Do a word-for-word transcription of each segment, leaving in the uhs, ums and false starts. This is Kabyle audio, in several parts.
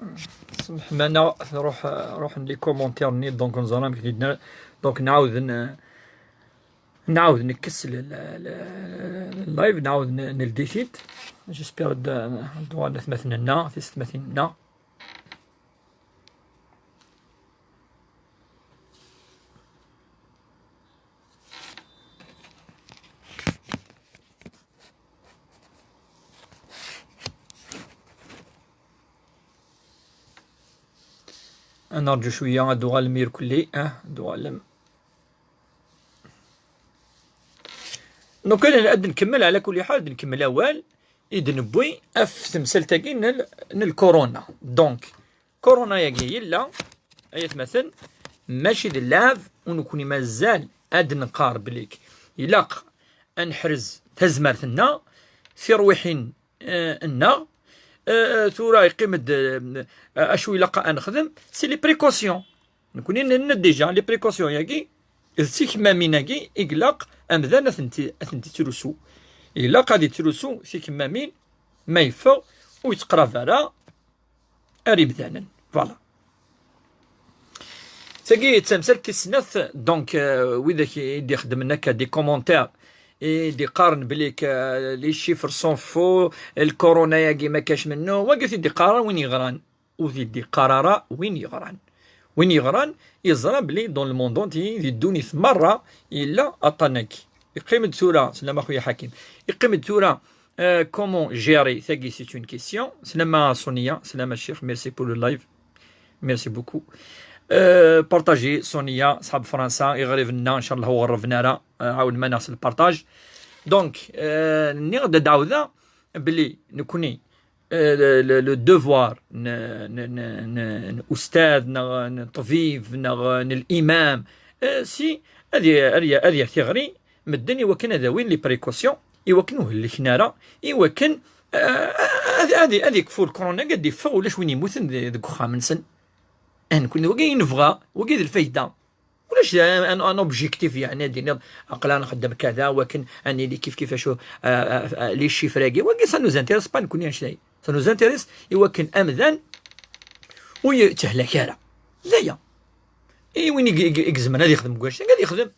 Semḥem-aneɣ, ruḥ, ruḥen les commentaires-nni, donc neẓra amek d-, donc nɛawed n-, nɛawed nekkes le, le, le, le live, nɛawed n-, neldi-t-id. J'espère d-, d-uɣalen atmaten-nneɣ, tisetmatin-nneɣ. Ad nerǧu cwiya, ad d-uɣalem irkelli, ah, ad d-uɣalem. Donc, ad, ad nkemmel, ɛla kulli ḥal, ad nkemmel awal i d-newwi ɣef temsalt-agi n l-, n lkuruna. Donc, kuruna-agi yella, ay atmaten, mačči d llɛeb, u nekkni mazal ad neqqar belli ilaq ad neḥrez tazmert-nneɣ, tirwiḥin eh, nneɣ. Eh, tura yeqqim-d, eh, acu ilaq ad nexdem, c'est les précautions. Nekkni nenna déjà, les précautions-agi, d tikemmamin-agi i ilaq amdan ad tent-, ad tent-ittrusu. Ilaq ad ittrusu tikemmamin ma yeffeɣ ur yettqrab ara ar imdanen. Voilà. Tagi d tamsalt tis snat, donc, euh, widak i d-ixeddmen akka des commentaires, i d-iqqaren belli que, euh, les chiffres sont faux, lkuruna-agi ma kac mennu, wagi i t-id-iqqaren win yeɣran, ur t-id-iqqar ara win yeɣran. Win yeɣran, yeẓra belli dans le monde entier, di ddunit merra, yella aṭṭan-agi. Yeqqim-d tura, slam a xuya Ḥakim, yeqqim-d tura, euh, comment gérer tagi, c'est une question. Slam a Sonia, slam a Cheikh, merci pour le live. Merci beaucoup. Euh, partagez, Sonia, ṣḥab Fransa, iɣriben-nneɣ, ncallah ur ɣerrben ara, euh, ɛawnem-aneɣ s lpartaj. Donc, euh, nniɣ-d ad d-ɛawdeɣ belli nekkni, euh, le, le, le devoir n, n, n, n, n ustad, neɣ n ṭbib, neɣ n l'imam, euh, si ad y-, ad y-, ad yerr tiɣri, medden i wakken ad awin les précautions, i wakken ur helliken ara, i wakken, eh, ad, ad, ad ikfu lkuruna, ad d-iffeɣ ulac win yemmuten de-, deg uxxam-nsen. Eh, nekkni d wagi i nebɣa, wagi d lfayda. Ulac un, un, un objectif, yeɛni ad d-tiniḍ aql-aɣ nxeddem kada, wakken ad nili kif kif acu, eh, eh, eh, les chiffres-agi. Wagi ça nous intéresse pas nekkni annect-a. Ça nous intéresse i wakken amdan ur yettehlak ara. D aya. I win i, i, i izemren ad yexdem deg wannect-a, ad yexdem.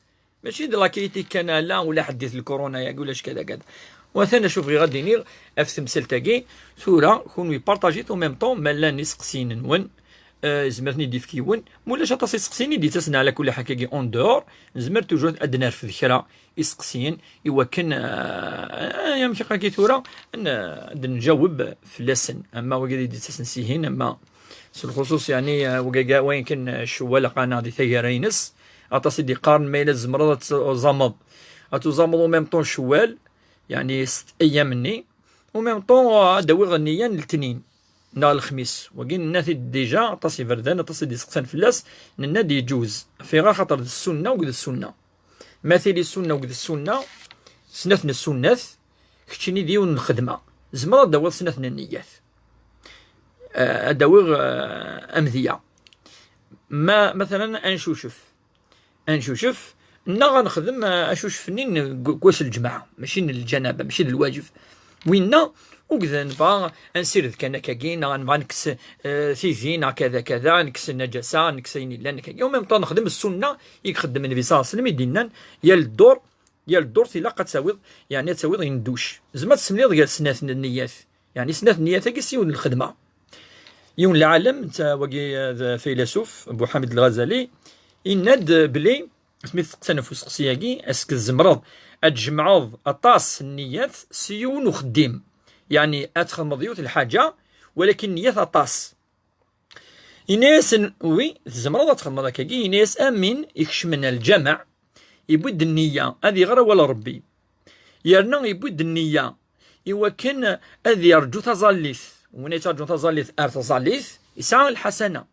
Mačči d la critique kan, ala, ula ḥeddit lkuruna-agi, ulac kada kada. Watan acu bɣiɣ ad d-iniɣ ɣef temsalt-agi, tura, kunwi partagit en même temps, ma llan iseqsiyen-nwen, eh, zemren ad d-ifk yiwen, ma ulac aṭas iseqsiyen i d-yettasen ɛla kulli ḥal akkagi en dehors, nezmer toujours ad d-nerfed kra iseqsiyen, i wakken, eh, eh, amek akka tura, n-, ad d-nǧaweb fell-asen. Ama wagi i d-yettasen sihin, ama s lxuṣuṣ, yeɛni, eh, wagi, wayen kan, eh, Cewwal aql-aneɣ di taggara-ines, aṭas i d-yeqqaren ma yella tzemreḍ ad tuẓameḍ, ad tuẓameḍ en même temps Cewwal, yeɛni s ayyam-nni, en même temps, eh, ad d-awiɣ nniya n letnin neɣ lexmis. Wagi nenna-t-id déjà, aṭas iberdan, aṭas i d-iseqsan fell-as, nenna-d yeǧuz. Fiɣ axaṭer d ssunna, wagi d ssunna. Ma tili ssunna, wagi d ssunna, snat n ssunnat, keččini d yiwen n lxedma. Zemreɣ ad d-awiɣ snat n nniyyat. Eh, ad d-awiɣ, eh, amedya. Ma, matalen, ad ncucef. Ad ncucef, neɣ ad nexdem, eh, acucef-nni n, deg wass n lǧemɛa, mačči n lǧanaba, mačči d lwaǧeb. Winna, ur d nebɣa ad nsired kan akkagi, neɣ nebɣa ad nekkes, eh, tidi, neɣ kada kada, nekkes nnajasa, nekkes ayen yellan akkagi. En même temps, nexdem ssunna i ixeddem Nnbi ṣalla Llahu ɛalayhi wa sallam, i d-yennan, yal ddurt, yal ddurt ilaq ad tawiḍ, yeɛni ad tawiḍ ayen n duc. Zemreḍ ad tessemliḍ gar snat n nniyat. Yeɛni snat n nniyat-agi s yiwen n lxedma. Yiwen n lɛalem, netta wagi, eh, d filasuf, Abu Ḥamid Lɣazali, yenna-d belli, asmi testeqsan ɣef usteqsi-agi, est-ce que tzemreḍ ad tjemɛeḍ aṭas n nniyat s yiwen uxeddim? Yeɛni ad txedmeḍ yiwet n lḥaǧa, walakin nniyat aṭas. Yenna-yasen, oui, tzemreḍ ad txedmeḍ akkagi. Yenna-yas, am win ikecmen lǧameɛ, yewwi-d nniya ad iɣer awal n Ṛebbi. Yerna yewwi-d nniya i wakken ad yerǧu taẓallit. Win yettraǧun taẓallit ar taẓallit, yesɛa lḥasana.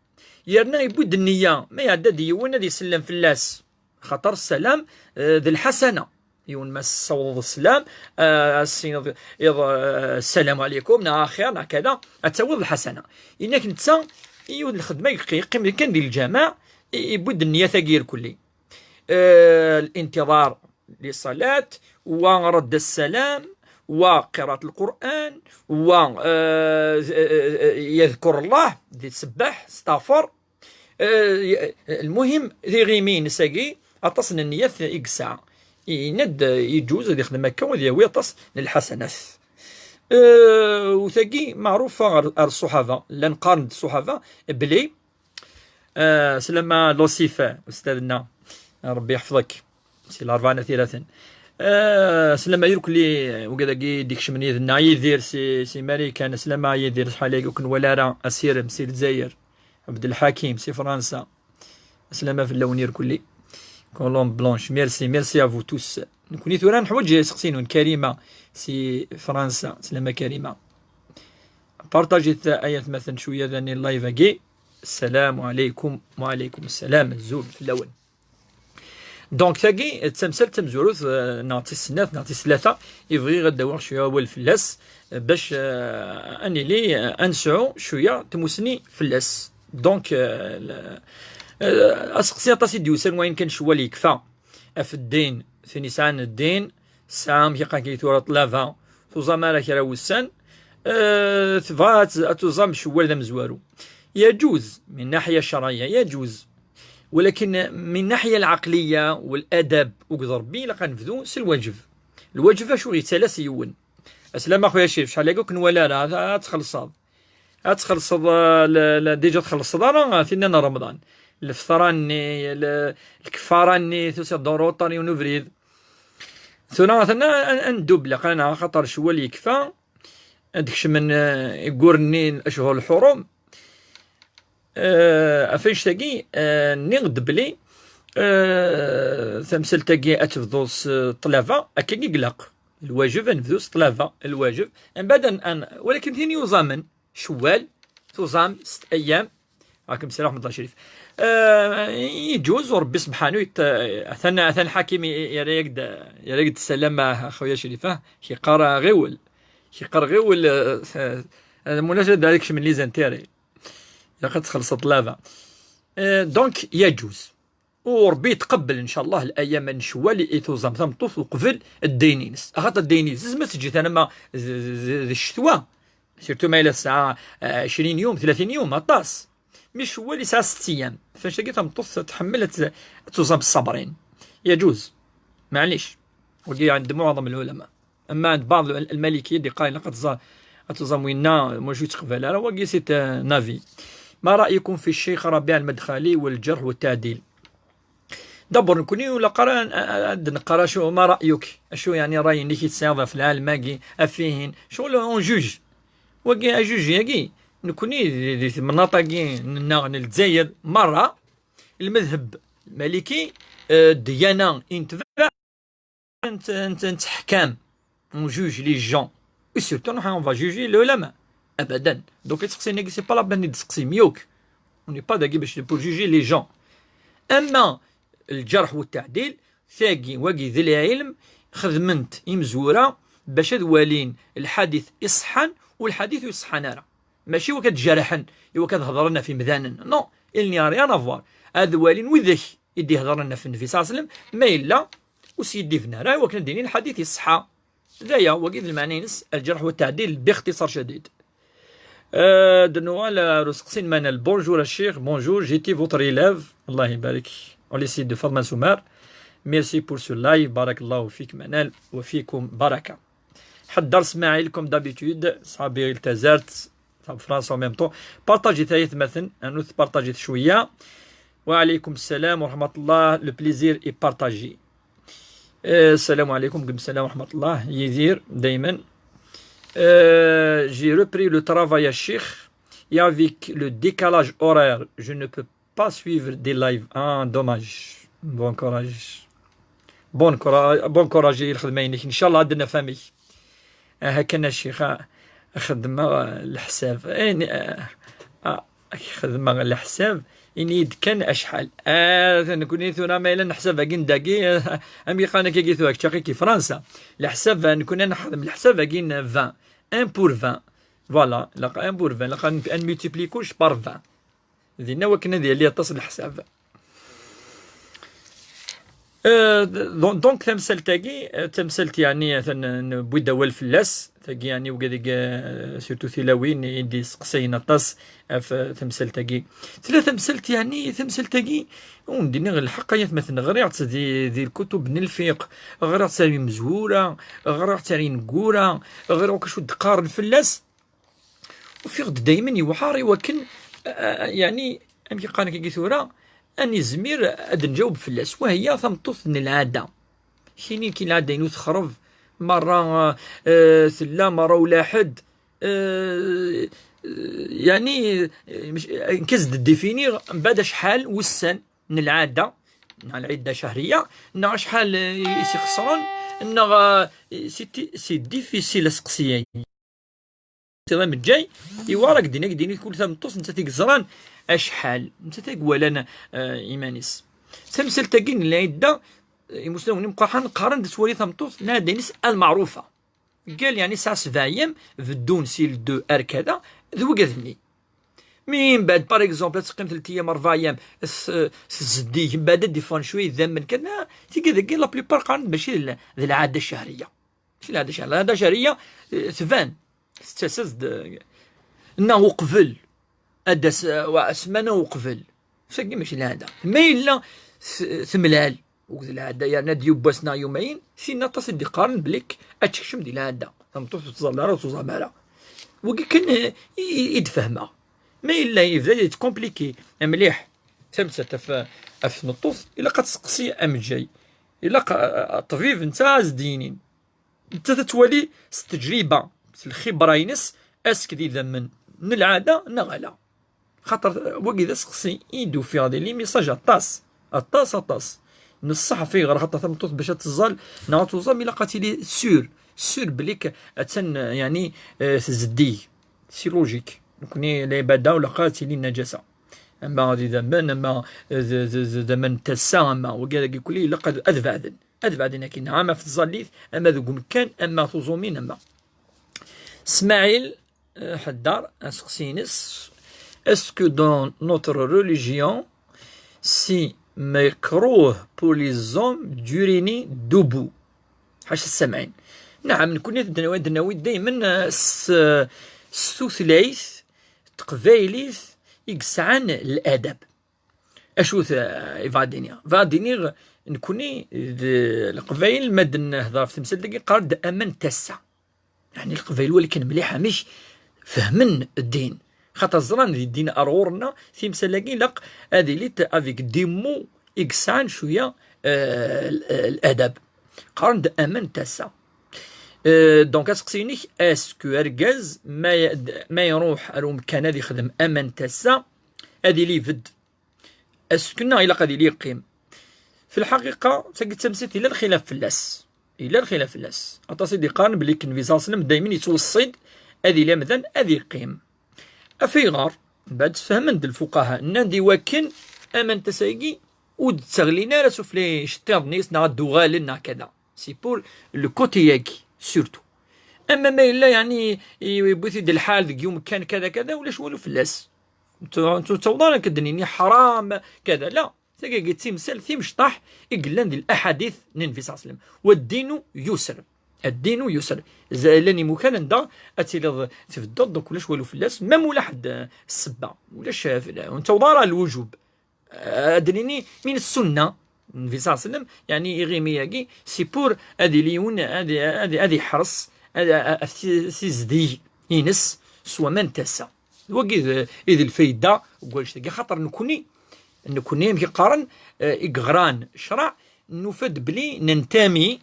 Yerna yewwi-d nniya, ma iɛedda-d yiwen ad isellem fell-as. Axaṭer ssalam, eh, d lḥasana. Yiwen ma s-tessawḍeḍ sslam, eh, ad s-tiniḍ iḍ, eh, ssalamu ɛalaykum, neɣ axir, neɣ kada, ad tawiḍ lḥasana. Inak netta, yiwet n lxedma yeqqi-, yeqqim kan di lǧameɛ, i-, yewwi-d nniyat-agi irkelli. Eh, الانتظار للصلاة, wa رد السلام, وقراءة القرآن، و آه، آه، آه، يذكر الله، يتسبح، يستغفر. آه، المهم tiɣimin-nnes-agi aṭas n nniyat i yesɛa. Yenna-d يجوز ad yexdem akka u ad yawi aṭas n lḥasanat. آه، وتاقي معروفة على الصحابة، لا نقارن الصحابة بلي آه، سلامة لوسيفر، أستاذنا، ربي يحفظك. سي الأربعة نثيرة. آه، سلامة يركلي، وكذا كي ديك شمني ذنا يدير سي، سي ماريكان، سلامة يدير شحال هيك وكن ولا راه أسيرم، سي الجزائر، عبد الحكيم، سي فرنسا. سلامة في اللون يركلي. كولوم بلونش، ميرسي، ميرسي أ فو توس. نكوني ثورا نحوج سقسينون كريمة، سي فرنسا، سلامة كريمة. بارطاجيت آيات مثلا شوية ذاني اللايف أكي. السلام عليكم. وعليكم السلام، الزول في اللون. دونك تاقي التمثال تمزوروث، آه، ناغ تيس سنات، ناغ تيس ثلاثة، يبغي غدا واخ شوية أول فلاس، آه، باش، آه، أني لي، آه، أنسعو شوية تموسني فلاس. دونك، آه، لا، آه، أسقسي أطاسي ديوسان وين كان شوال يكفى. أف الدين، ثني سعان الدين، سعام كي قاكي ثورة طلافة، توزام على كرا وسان، آه، تبغى ت-، توزام شوال ذا مزوارو. يجوز من الناحية الشرعية، يجوز، ولكن من الناحية العقلية والأدب وكذا ربي إلا كنبذو سي الواجب. الواجب أشو غيتسالى سيون. أسلام أخويا شريف، شحال هكا كنت ولا راه تخلصض. تخلصض، آه، لا، لا، ديجا تخلصض راه فينا رمضان. الفطرة ني، ال-، الكفارة ني، توسع دورو طاري ونبريد. ثورة مثلا أن، أن دوبلا قانا خاطر شوال يكفى. هذاك من، آه، يقول ني الأشهر الحرم. آه، أفاش تاقي، آه، نغد بلي، آه، تمثل تاقي أتفضوص، آه، طلافة، أكا يقلق. الواجب أنفذوس طلافة، الواجب. من بعد أن، أن، ولكن ثاني يوزامن، شوال، توزام، ست أيام. راكم سلام ورحمة الله شريف. آه، يجوز وربي سبحانه يت-، أثنى، أثنى حكيم ي-، يريك د-، يريك السلام مع خويا شريف، آه، كيقرا غيول. كيقرا غيول، آه، آه، مناسبة ذلك من لي زانتيري. إلا قد تخلصت لافا. آه، دونك يجوز. وربي يتقبل إن شاء الله الأيام من شوال إيثوزام ثمطوث وقبل الدينينس. أخاطر الدينينس زعما تجي ثاني ما ذ-، ذ-، ذ-، ذ الشتوى. سيرتو ما إلا الساعة، آه، عشرين يوم، ثلاثين يوم، أطاس. مي شوال يسعى ست أيام. فاش تلقى ثمطوث تحمل ت-، توزام الصابرين. يجوز. معليش. وقي عند معظم العلماء. أما عند بعض المالكية دي قايل قد زا-، أتزام وينا موجود تقبل. راه وقي سيت نافي. ما رأيكم في الشيخ ربيع المدخلي والجرح والتعديل؟ دابور نكوني ولا قرا، عاد نقرا شو ما رأيك؟ شو يعني رأي اللي كيتساوى في العالم هاكي أفيهن؟ شغل اون جوج. وكي جوج ياكي نكوني دي، دي مناطق كي ننا الجزائر مرة المذهب المالكي، آه، الديانة ينتبع نت-، نت-، نتحكم، on juge les gens. Et surtout, نحن on va juger العلماء. أبدا. Donc تسقسيني c'est pas la peine تسقسي ميوك. On n'est pas داكي باش pour juger les gens. أما الجرح والتعديل، ثاقي واقي ذي العلم خدمنت يمزورة باش أذ والين الحديث يصحن والحديث يصحن أرى. ماشي وكتجرحن، إوا كتهضرن في مذانن. Non, il n'y a rien à voir. أذ والين وذاك يدي هضرن في النبي صلى الله عليه وسلم، ما إلا وسيدي فنا راه وكنا دينين الحديث يصحى. ذايا وقيد المعنى ينس الجرح والتعديل باختصار شديد. آه، دنوال، آه، رزق سين منال. Bonjour الشيخ، bonjour, j'étais votre élève. الله يبارك. Au lycée de Fatma Soumar. Merci pour ce live. بارك الله فيك منال وفيكم بركة. حضر اسماعيل comme d'habitude، صحابي التزرت، صحاب فرنسا en même temps. بارطاجي ثلاث مثلا، أنو تبارطاجي شوية. وعليكم السلام ورحمة الله، le plaisir est partagé. آه، السلام عليكم، وعليكم السلام ورحمة الله. يدير دايما. آه، j'ai repris le travail الشيخ. Et avec le décalage horaire, je ne peux pas suivre des lives. Ah, dommage. Bon courage. Bon courage, bon courage الخدمة ينك. إن شاء الله عندنا فامي. آه، هكا الشيخ، آه، خدمة الحساب. إيه، آه، آه، خدمة الحساب. إني كان أشحال. آه، نكوني ثورة ما إلا نحسب أكين داكي، آه، أمي قانا كي ثورة تشاقي كي فرنسا. الحساب، نكون أنا نخدم الحساب أكين vingt. Un pour vingt. Voilà، لقى un pour vingt، لقى أن multiplier كلش par vingt. دينا وكنا ديال لي تصل الحساب. Euh, donc, donc, tamsalt-agi, euh, tamsalt, yeɛni, atan, euh, newwi-d awal fell-as, tagi, yeɛni, wigad-agi, euh, surtout tilawin i d-yesteqsayen aṭas ɣef, euh, tamsalt-agi. Tella tamsalt, yeɛni, tamsalt-agi, ur d-nniɣ lḥeqq, ay atmaten, ɣriɣ-tt di, di lkutub n lfiqh, ɣriɣ-tt ar imezwura, ɣriɣ-tt ar ineggura, ɣriɣ akk acu d-qqaren fell-as. Ufiɣ-d daymen yewɛer i wakken, a, a, yeɛni, amek i qqaren akka tura, ad nizmir ad nǧaweb fell-as. Wahiya tameṭṭut n lɛada. Kini ki lɛada-inu texreb, merra, eh, tella, merra ulaḥed. Eh, yeɛni, eh, mec-, nekk ad s-d-definiɣ mbaɛd acḥal wussan n lɛada, neɣ lɛidda cahriya, neɣ acḥal, eh, i s-ixeṣren, neɣ, eh, c'est, c'est difficile aseqsi-agi. Tiḍ ameǧǧay, iwar ak-d-ini, ak-d-ini kul tameṭṭut, nettat i yeẓran acḥal, nettat i iwalan, eh, iman-is. Tamsalt-agi n lɛidda, eh, imusnawen imeqqraḥen qqaren-d ad twali tameṭṭut, lɛadda-ines almeɛrufa. Ggal, yeɛni, sɛa sebɛa ayyam, beddun si le deux ar kada, d wigad-nni. Mi mbaɛd, par exemple, ad teqqim telt ayyam, rebɛa ayyam, s-, tzeddig, mbaɛd ad d-iffɣen cwiya idammen kan, ah, tigad-agi, la plupart qqaren-d mačči d l-, d lɛada cahriya. Mačči d lɛada cahriya. Lɛada cahriya, eh, tban, tettas-d, eh, neɣ uqbel, ad d-tas, eh, wa-, ssmana uqbel. Sagi mačči d lɛada. Ma yella t-, temlal, ur d lɛada, yerna-d yiwwas neɣ yumayen, tin aṭas i d-iqqaren belli ad tekcem di lɛada. Tameṭṭut ur tẓall ara, ur tuẓam ara. Wagi kan, eh, i, i, i d-fehmeɣ. Ma yella yebda yettkompliki mliḥ tamsalt ɣef, ɣef tmeṭṭut, ilaq ad tseqsi ameǧǧay. Ilaq, a, a, ṭṭbib netta ad s-d-yinin. Nettat ad twali s ttejriba, s lxibra-ines, ask d idammen n lɛada neɣ ala. Xaṭer wagi d aseqsi i d-ufiɣ di les messages aṭas, aṭas, aṭas. Neṣṣaḥ ɣef ayɣer, xaṭer tameṭṭut bac ad teẓẓal neɣ ad tuẓam ilaq ad tili sûr, sûr belli k-, attan, yeɛni, eh, tzeddig. C'est logique. Nekni lɛibada ur ilaq ad tili nnajasa. Ama d idammen, ama d, d, d, d aman n tasa, ama wagi dagi kulli ilaq ad, ad beɛden. Ad beɛden akkin, ama ɣef tẓallit, ama deg umkan, ama tuẓumin, ama. Smaɛil, eh, Ḥeddar, aseqsi-ines, est-ce que dans notre religion, c'est makruh pour les hommes d'uriner debout? Ḥaca ssamɛin. Naɛam, nekni ad d-nawi, ad d-nawi daymen, eh, s, s tutlayt teqbaylit i yesɛan ladab. Acu t-, ibɣa ad d-iniɣ? Ibɣa ad d-iniɣ, nekni d Leqbayel, ma d-nehder ɣef temsalt-agi, qqaren-d aman n tasa. Yeɛni Leqbayel walaken mliḥ amek fehmen ddin. Xaṭer ẓran di ddin ar ɣur-nneɣ, timsal-agi ilaq ad ilint avec des mots i yesɛan cwiya, eh, l-, ladab. Qqaren-d aman n tasa. Eh, donc, aseqsi-inek, est-ce que argaz ma, ma iruḥ ar umkan ad ixdem aman n tasa, ad ili ibedd? Est-ce que neɣ ilaq ad ili yeqqim? Fi lḥaqiqa, tagi d tamsalt yella lxilaf fell-as. Yella lxilaf fell-as. Aṭas i d-iqqaren belli Nnbi ṣalla Llahu ɛalayhi wa sallam daymen yettweṣṣi-d ad yili amdan ad yeqqim. Af ayɣer? Mbeɛd sfehmen-d lfuqaha, nnan-d i wakken aman n tasa-agi ur d-tteɣlin ara sufella iceṭṭiḍen-is neɣ ad d-uɣalen neɣ kada. C'est pour le côté-agi, surtout. Ama ma yella, yeɛni, yewwi-t-id lḥal deg yumkan kada kada, ulac walu fell-as. Ur tt-, ur ttaweḍ ara nekk ad d-nini ḥram kada, la. Tagi d timsal timecṭaḥ i yellan di laḥadit n Nnbi ṣalla Llahu ɛalayhi wa sallam. Wa ddinu yusr. Ad-dinu yusr. Z-, llan imukan anda ad tiliḍ tbeddeḍ, donc ulac walu fell-as, même ula ḥedd, eh, ssebba. Ulac, eh, fell-, ur nettaweḍ ara lwujub. Eh, ad d-nini min ssunna, Nnbi ṣalla Llahu ɛalayhi wa sallam, yeɛni iɣimi-agi, c'est pour ad ili yiwen, ad, ad, ad iḥres, ad, ad, ad ti-, tizdeg-ines s waman n tasa. D wagi i d, i d lfayda n wannect-agi, xaṭer nekni, nekni, amek i qqaren, eh, i yeɣran ccreɛ, nufa-d belli nentami,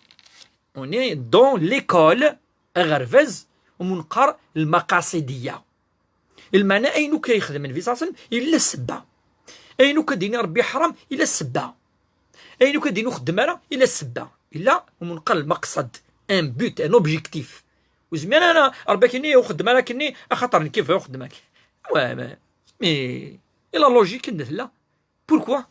on est dans l'école, aɣerbaz, umi neqqar lmaqaṣidiyya. Lmeɛna ayen akk ay yexdem Nnbi ṣalla Llahu ɛalayhi wa sallam, yella ssebba. Ayen akk ad d-yini Rebbi ḥram, yella ssebba. Ayen akk ad d-yini ur xeddem ara, yella ssebba. Yella umi neqqar lmaqṣad, un but, un objectif. Ur zmiren ara Rebbi akken ur xeddem ara akken, axaṭer nekk bɣiɣ ur xeddem ara. Ouais, mais, mais, et la logique anda tella? Pourquoi?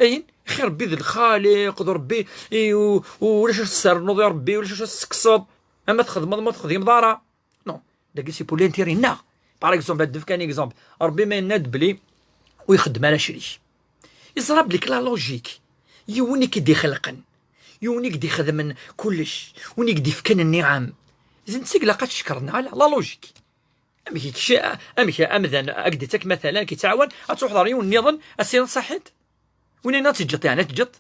Ayen, xir Rebbi d Lxaliq, d Rebbi, i, u, u, ulac acu tessernuḍ i Rebbi, ulac acu tessekseḍ. Ama txedmeḍ, ma txedmeḍ ara. Non. Dagi, c'est pour l'intérêt-nneɣ. Par exemple, ad d-nefk un exemple. Rebbi ma yenna-d belli ur ixeddem ara acrik. Yeẓra belli la logique, Yiwen i k-id-ixelqen, yiwen i k-d-ixedmen kullec, win i k-d-ifkan nniɛam. D netta i ilaq ad tcekkreḍ, neɣ ala? La logique. Amek i kec-, amek amdan ad k-d-ittak matalan, k-ittɛawan, ad truḥeḍ ɣer yiwen nniḍen, ad s-tiniḍ saḥit? Win ad teǧǧeḍ, yeɛni ad teǧǧeḍ,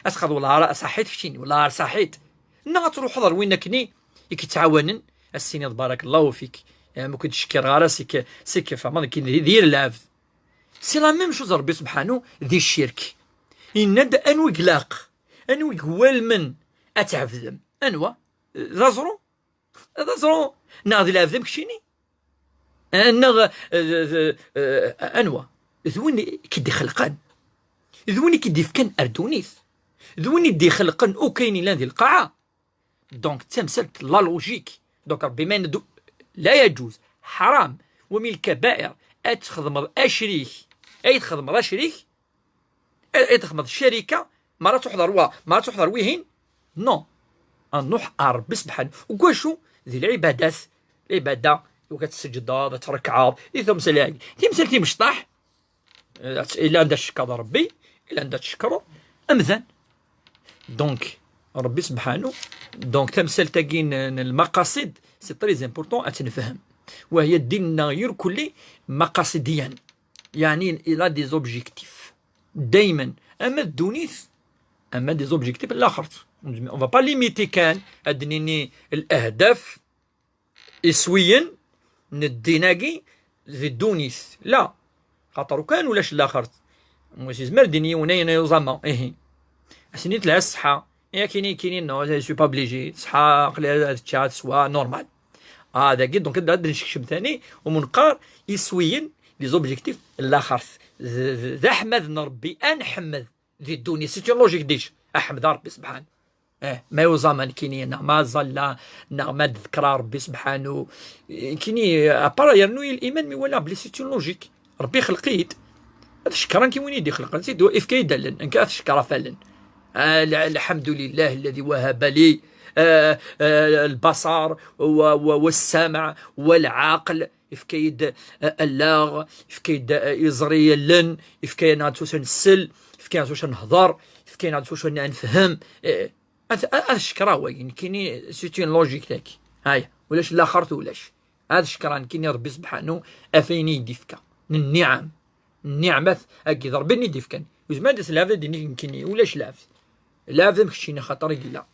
ad txaḍ wala ara saḥit keččini, wala ara saḥit. Neɣ ad truḥeḍ ɣer win akkenni i k-ittɛawanen, ad s-tiniḍ barakallahu fik, eh, ma ur k-id-cekkireɣ ara, sik, sik, fehmeḍ, nekkin d, d yir lɛebd. C'est la même chose Rebbi subḥanu di ccirk. Yenna-d anwa i ilaq, anwa i iwalmen ad tɛebdem. Anwa? D aẓru? D aẓru? Neɣ d lɛebd am keččini? Eh, neɣ, eh, eh, eh, anwa? D win i k-id-ixelqen. D win i k-id-ifkan ar ddunit. D win i d-ixelqen akk ayen yellan di lqaɛa. Donc, d tamsalt la logique. Donc, Rebbi ma yenna-d la يجوز, ḥaram, wa min lkabair, ad txedmeḍ acrik, ay txedmeḍ acrik, ay, ay txedmeḍ ccarika, ma ara truḥeḍ ɣer wa, ma ara truḥeḍ ɣer wihin, non. Ad nruḥ ɣer Rebbi subḥanu. Deg wacu? Di lɛibadat, lɛibada, iwakken ad tseǧǧdeḍ, ad trekɛeḍ, di tamsal-agi. Timsal timecṭaḥ, Eh, ila anda tcekkaḍ Rebbi, ila anda tcekkreḍ amdan. Donc, Rebbi subḥanu, donc tamsalt-agi n, n lmaqasid, c'est très important ad tt-nefhem. Wahya ddin-nneɣ irkelli maqasidiyan. Yeɛni, il a des objectifs. Daymen, ama d ddunit, ama des objectifs n laxert. On va pas limiter kan, ad d-nini l'ahdaf, iswiyen n ddin-agi di ddunit. La, xaṭer ukan ulac laxert. Mus izmer din yiwen ayen ay uẓama, ihi. Ass-nni telha ṣṣeḥḥa. Yakini, kini, non, je suis pas obligé. Ṣṣeḥḥa, aql-i ad ččeɣ, ad sweɣ, normal. Ah, dagi, donc, ad, ad nsekcem tani, u ma neqqar iswiyen, les objectifs n laxert. D, d, d aḥmad n Rebbi, ad nḥemmed di ddunit. C'est une logique déjà. Aḥmed Rebbi subḥanu. Eh, ma yuẓam nekkini, neɣ ma ẓalla, neɣ ma d-ḍekreɣ Rebbi subḥanu. Eh, nekkini, à part yernu liman mi walaɣ belli c'est une logique. Rebbi ixleq-iyi-d. Ad cekkreɣ nekk i win i d-ixelqen. Sidi ifka-yi-d allen, nekk ad cekkreɣ ɣef allen. Ah, la-, الحمد لله الذي وهب لي, ah, ah, البصر و-, و-, والسمع والعقل. Ifka-yi-d, eh, allaɣ, ifka-yi-d, eh, iẓri allen, ifka-yi-d s wacu ad nsel, ifka-yi-d s wacu ad nehḍer, ifka-yi-d s wacu ad nefhem. Eh, ad, ad, ad cekkreɣ wagi, nekkini, c'est une logique tagi. Haya, ulac laxert ulac. Ad cekkreɣ nekkini Rebbi subḥanu, ɣef ayen i yi-d-ifka. N nniɛam. Nniɛmat-agi d Rebbi i d-ifkan. Yezmer ad d-yas lɛebd ad d-yini nekkini, ulac lɛebd. Lɛebd am keččini, xaṭer i yella.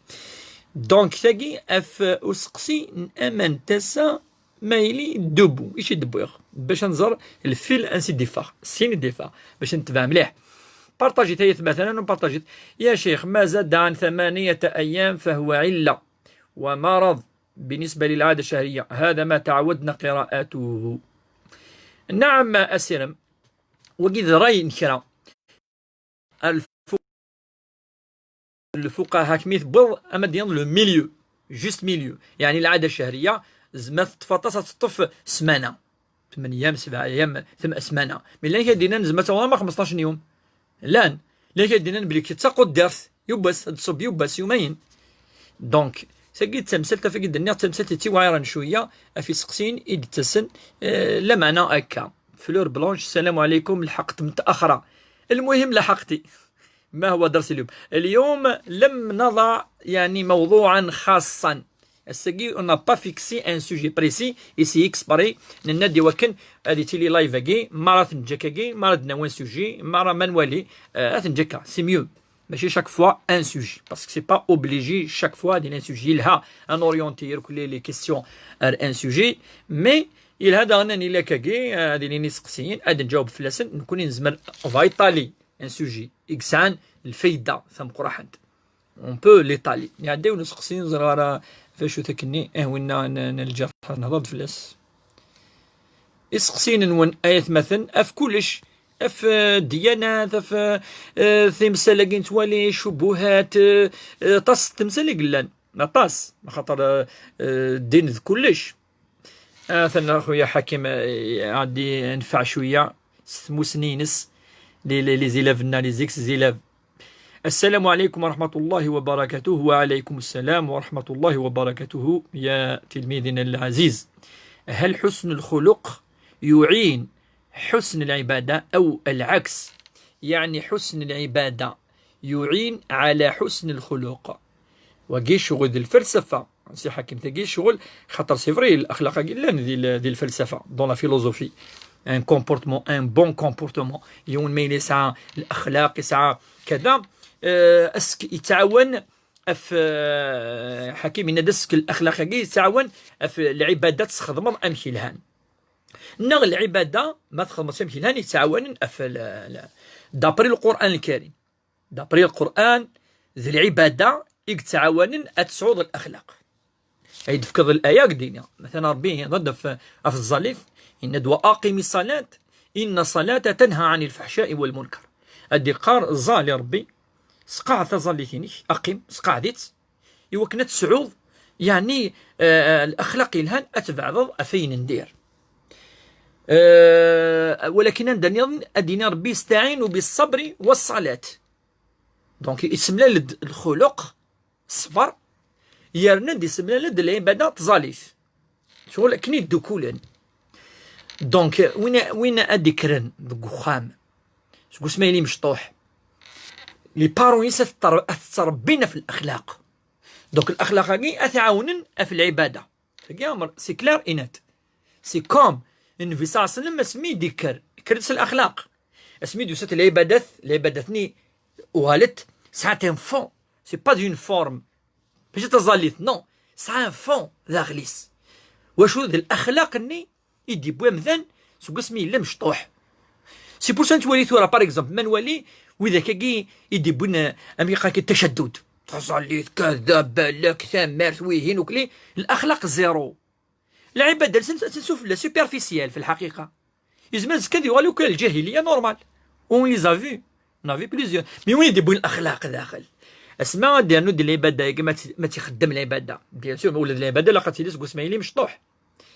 Donc, tagi, ɣef useqsi n aman n tasa, ma yili debout, ici d-wwiɣ, bac ad nẓer lfil ansi d-iffeɣ, sin i d-iffeɣ, bac ad netbeɛ mliḥ. Partager-t ay atmaten, ad partager-t. يا شيخ، ما زاد عن ثمانية أيام فهو علة ومرض بالنسبة للعادة الشهرية، هذا ما تعودنا قراءته. نعم أسيرم، wagi d ṛṛay n kra. Lfu-, lfuqaha kem-, i tewwiḍ ama d-tiniḍ le milieu, juste milieu. Yeɛni lɛada cchehriya, zma teṭṭef aṭas ad teṭṭef ssmana. Tmen ayyam, sebɛ ayyam, tem-, ssmana. Mi llan kra d-yennan zma ad taweḍ ama xmesṭac n yum. Llan. Llan kra d-yennan belli d taquddert, yiwwas, ad tṣubb yiwwas, yumayen. Donc, tagi d tamsalt, ɣef i d-nniɣ d tamsalt i tt-iwɛiṛen cwiya, ɣef iseqsiyen i d-ttasen, eh, lameɛna akka. Fleur Blanche, السلام عليكم, لحقت متأخرة. المهم لحقتي. ما هو درس اليوم؟ اليوم لم نضع يعني موضوعا خاصا. Ass-agi, on n'a pas fixé un sujet précis, ici exprès, nenna-d i wakken ad ittili live-agi, ma ara t-neǧǧ akkagi, ma ara d-nawi un sujet, ma ara ma nwali, euh, ad t-neǧǧ akka, c'est mieux. Mačči chaque fois un sujet, parce que c'est pas obligé chaque fois ad yili un sujet. Yelha ad n-orienter irkelli les questions ar un sujet, mais yelha daɣen ad nili akkagi, euh, ad ilin iseqsiyen, ad nǧaweb fell-asen, nekkni nezmer, on va étaler un sujet i yesɛan lfayda tameqqrant. On peut l'étaler. Iɛedda yiwen useqsi, ur ẓriɣ ara d acu-t akkenni. Eh, winna n, n lǧerḥ, nehḍer-d fell-as. Iseqsiyen-nwen, ay atmaten, ɣef kullec, ɣef, eh, ddyanat, ɣef, eh, timsal-agi nettwali, ccubuhat, eh, eh, aṭas n temsal i yellan. Aṭas. Axaṭer, eh, eh, ddin d kullec. Atan a xuya Ḥakim, eh, ad yenfeɛ cwiya s tmusni-ines, les, les, les élèves-nneɣ, les ex-élèves. السلام عليكم ورحمة الله وبركاته. وعليكم السلام ورحمة الله وبركاته يا تلميذنا العزيز. هل حسن الخلق يعين حسن العبادة أو العكس؟ يعني حسن العبادة يعين على حسن الخلق. Wagi ccɣel d lfalsafa. Si Ḥakim, tagi ccɣel, xaṭer c'est vrai, l'axlaq-agi llan di l-, di lfalsafa, dans la philosophie. Un comportement, un bon comportement. Yiwen ma yella yesɛa l'axlaq, yesɛa kada, euh, est-ce que yettɛawan ɣef, euh, Ḥakim yenna-d est-ce que l'axlaq-agi yettɛawan ɣef lɛibada tesxedmeḍ amek yelhan. Neɣ lɛibada, ma txedmeḍ amek yelhan, yettɛawanen ɣef l-, l-, d'après Lqur'an Lkarim. D'après Lqur'an, d lɛibada i yettɛawanen ad tesɛuḍ l'axlaq. Ay d-tefkeḍ l'aya deg dini. Matalan, Ṛebbi ihedder-d ɣef, ɣef tẓallit, yenna-d: وأقم الصلاة إن الصلاة تنهى عن الفحشاء والمنكر. Ad d-iqqar, ẓẓal i Ṛebbi, sqeɛd taẓallit-inek, aqim, sqeɛd-itt, i wakken ad tesɛuḍ, yeɛni, eh, l'axlaq yelhan, ad tbeɛdeḍ ɣef ayen n dir. Eh, walakin anda nniḍen ad d-yini Ṛebbi: استعينوا بالصبر والصلاة. Donc, isemlal-d lxuluq, ṣṣber, yerna d-isemlal-d lɛibada, tẓallit. Ccɣel akken i ddukulen. Donc, win, win ad d-ikkren deg uxxam, seg wasmi yella mecṭuḥ, les parents-is ad t-, ad t-ttrebbin ɣef l'axlaq. Donc, l'axlaq-agi ad t-ɛawnen ɣef lɛibada. Tagi, c'est clair et net. C'est comme Nnbi صلى الله عليه وسلم asmi d-ikker, ikker-d s l'axlaq. Asmi d-yusa-d lɛibadat, lɛibadat-nni uɣalent sɛant un fond. C'est pas une forme. Mačči d taẓallit, non. Sɛa un fond daxel-is. Wacu d l'axlaq-nni i d-yewwi amdan seg wasmi yella mecṭuḥ. C'est pour ça nettwali tura, par exemple, ma nwali widak-agi i d-yewwin, eh, amek iqqar-ak, tacaddud. Taẓallit, kada, balak, tamart, wihin, ukli, l'axlaq zéro. Lɛibada-nsen, attention, fell-as, superficielle, fi lḥaqiqa. Yezmer azekka ad yuɣal akk ar lǧahiliya, normal. On les a vus. On a vu plusieurs. Mais win i d-yewwin l'axlaq daxel. Asma ad d-yernu di lɛibada-agi, ma tt-, ma tt-ixeddem lɛibada. Bien sûr, ma ula d lɛibada, ilaq ad tili seg wasmi yella mecṭuḥ.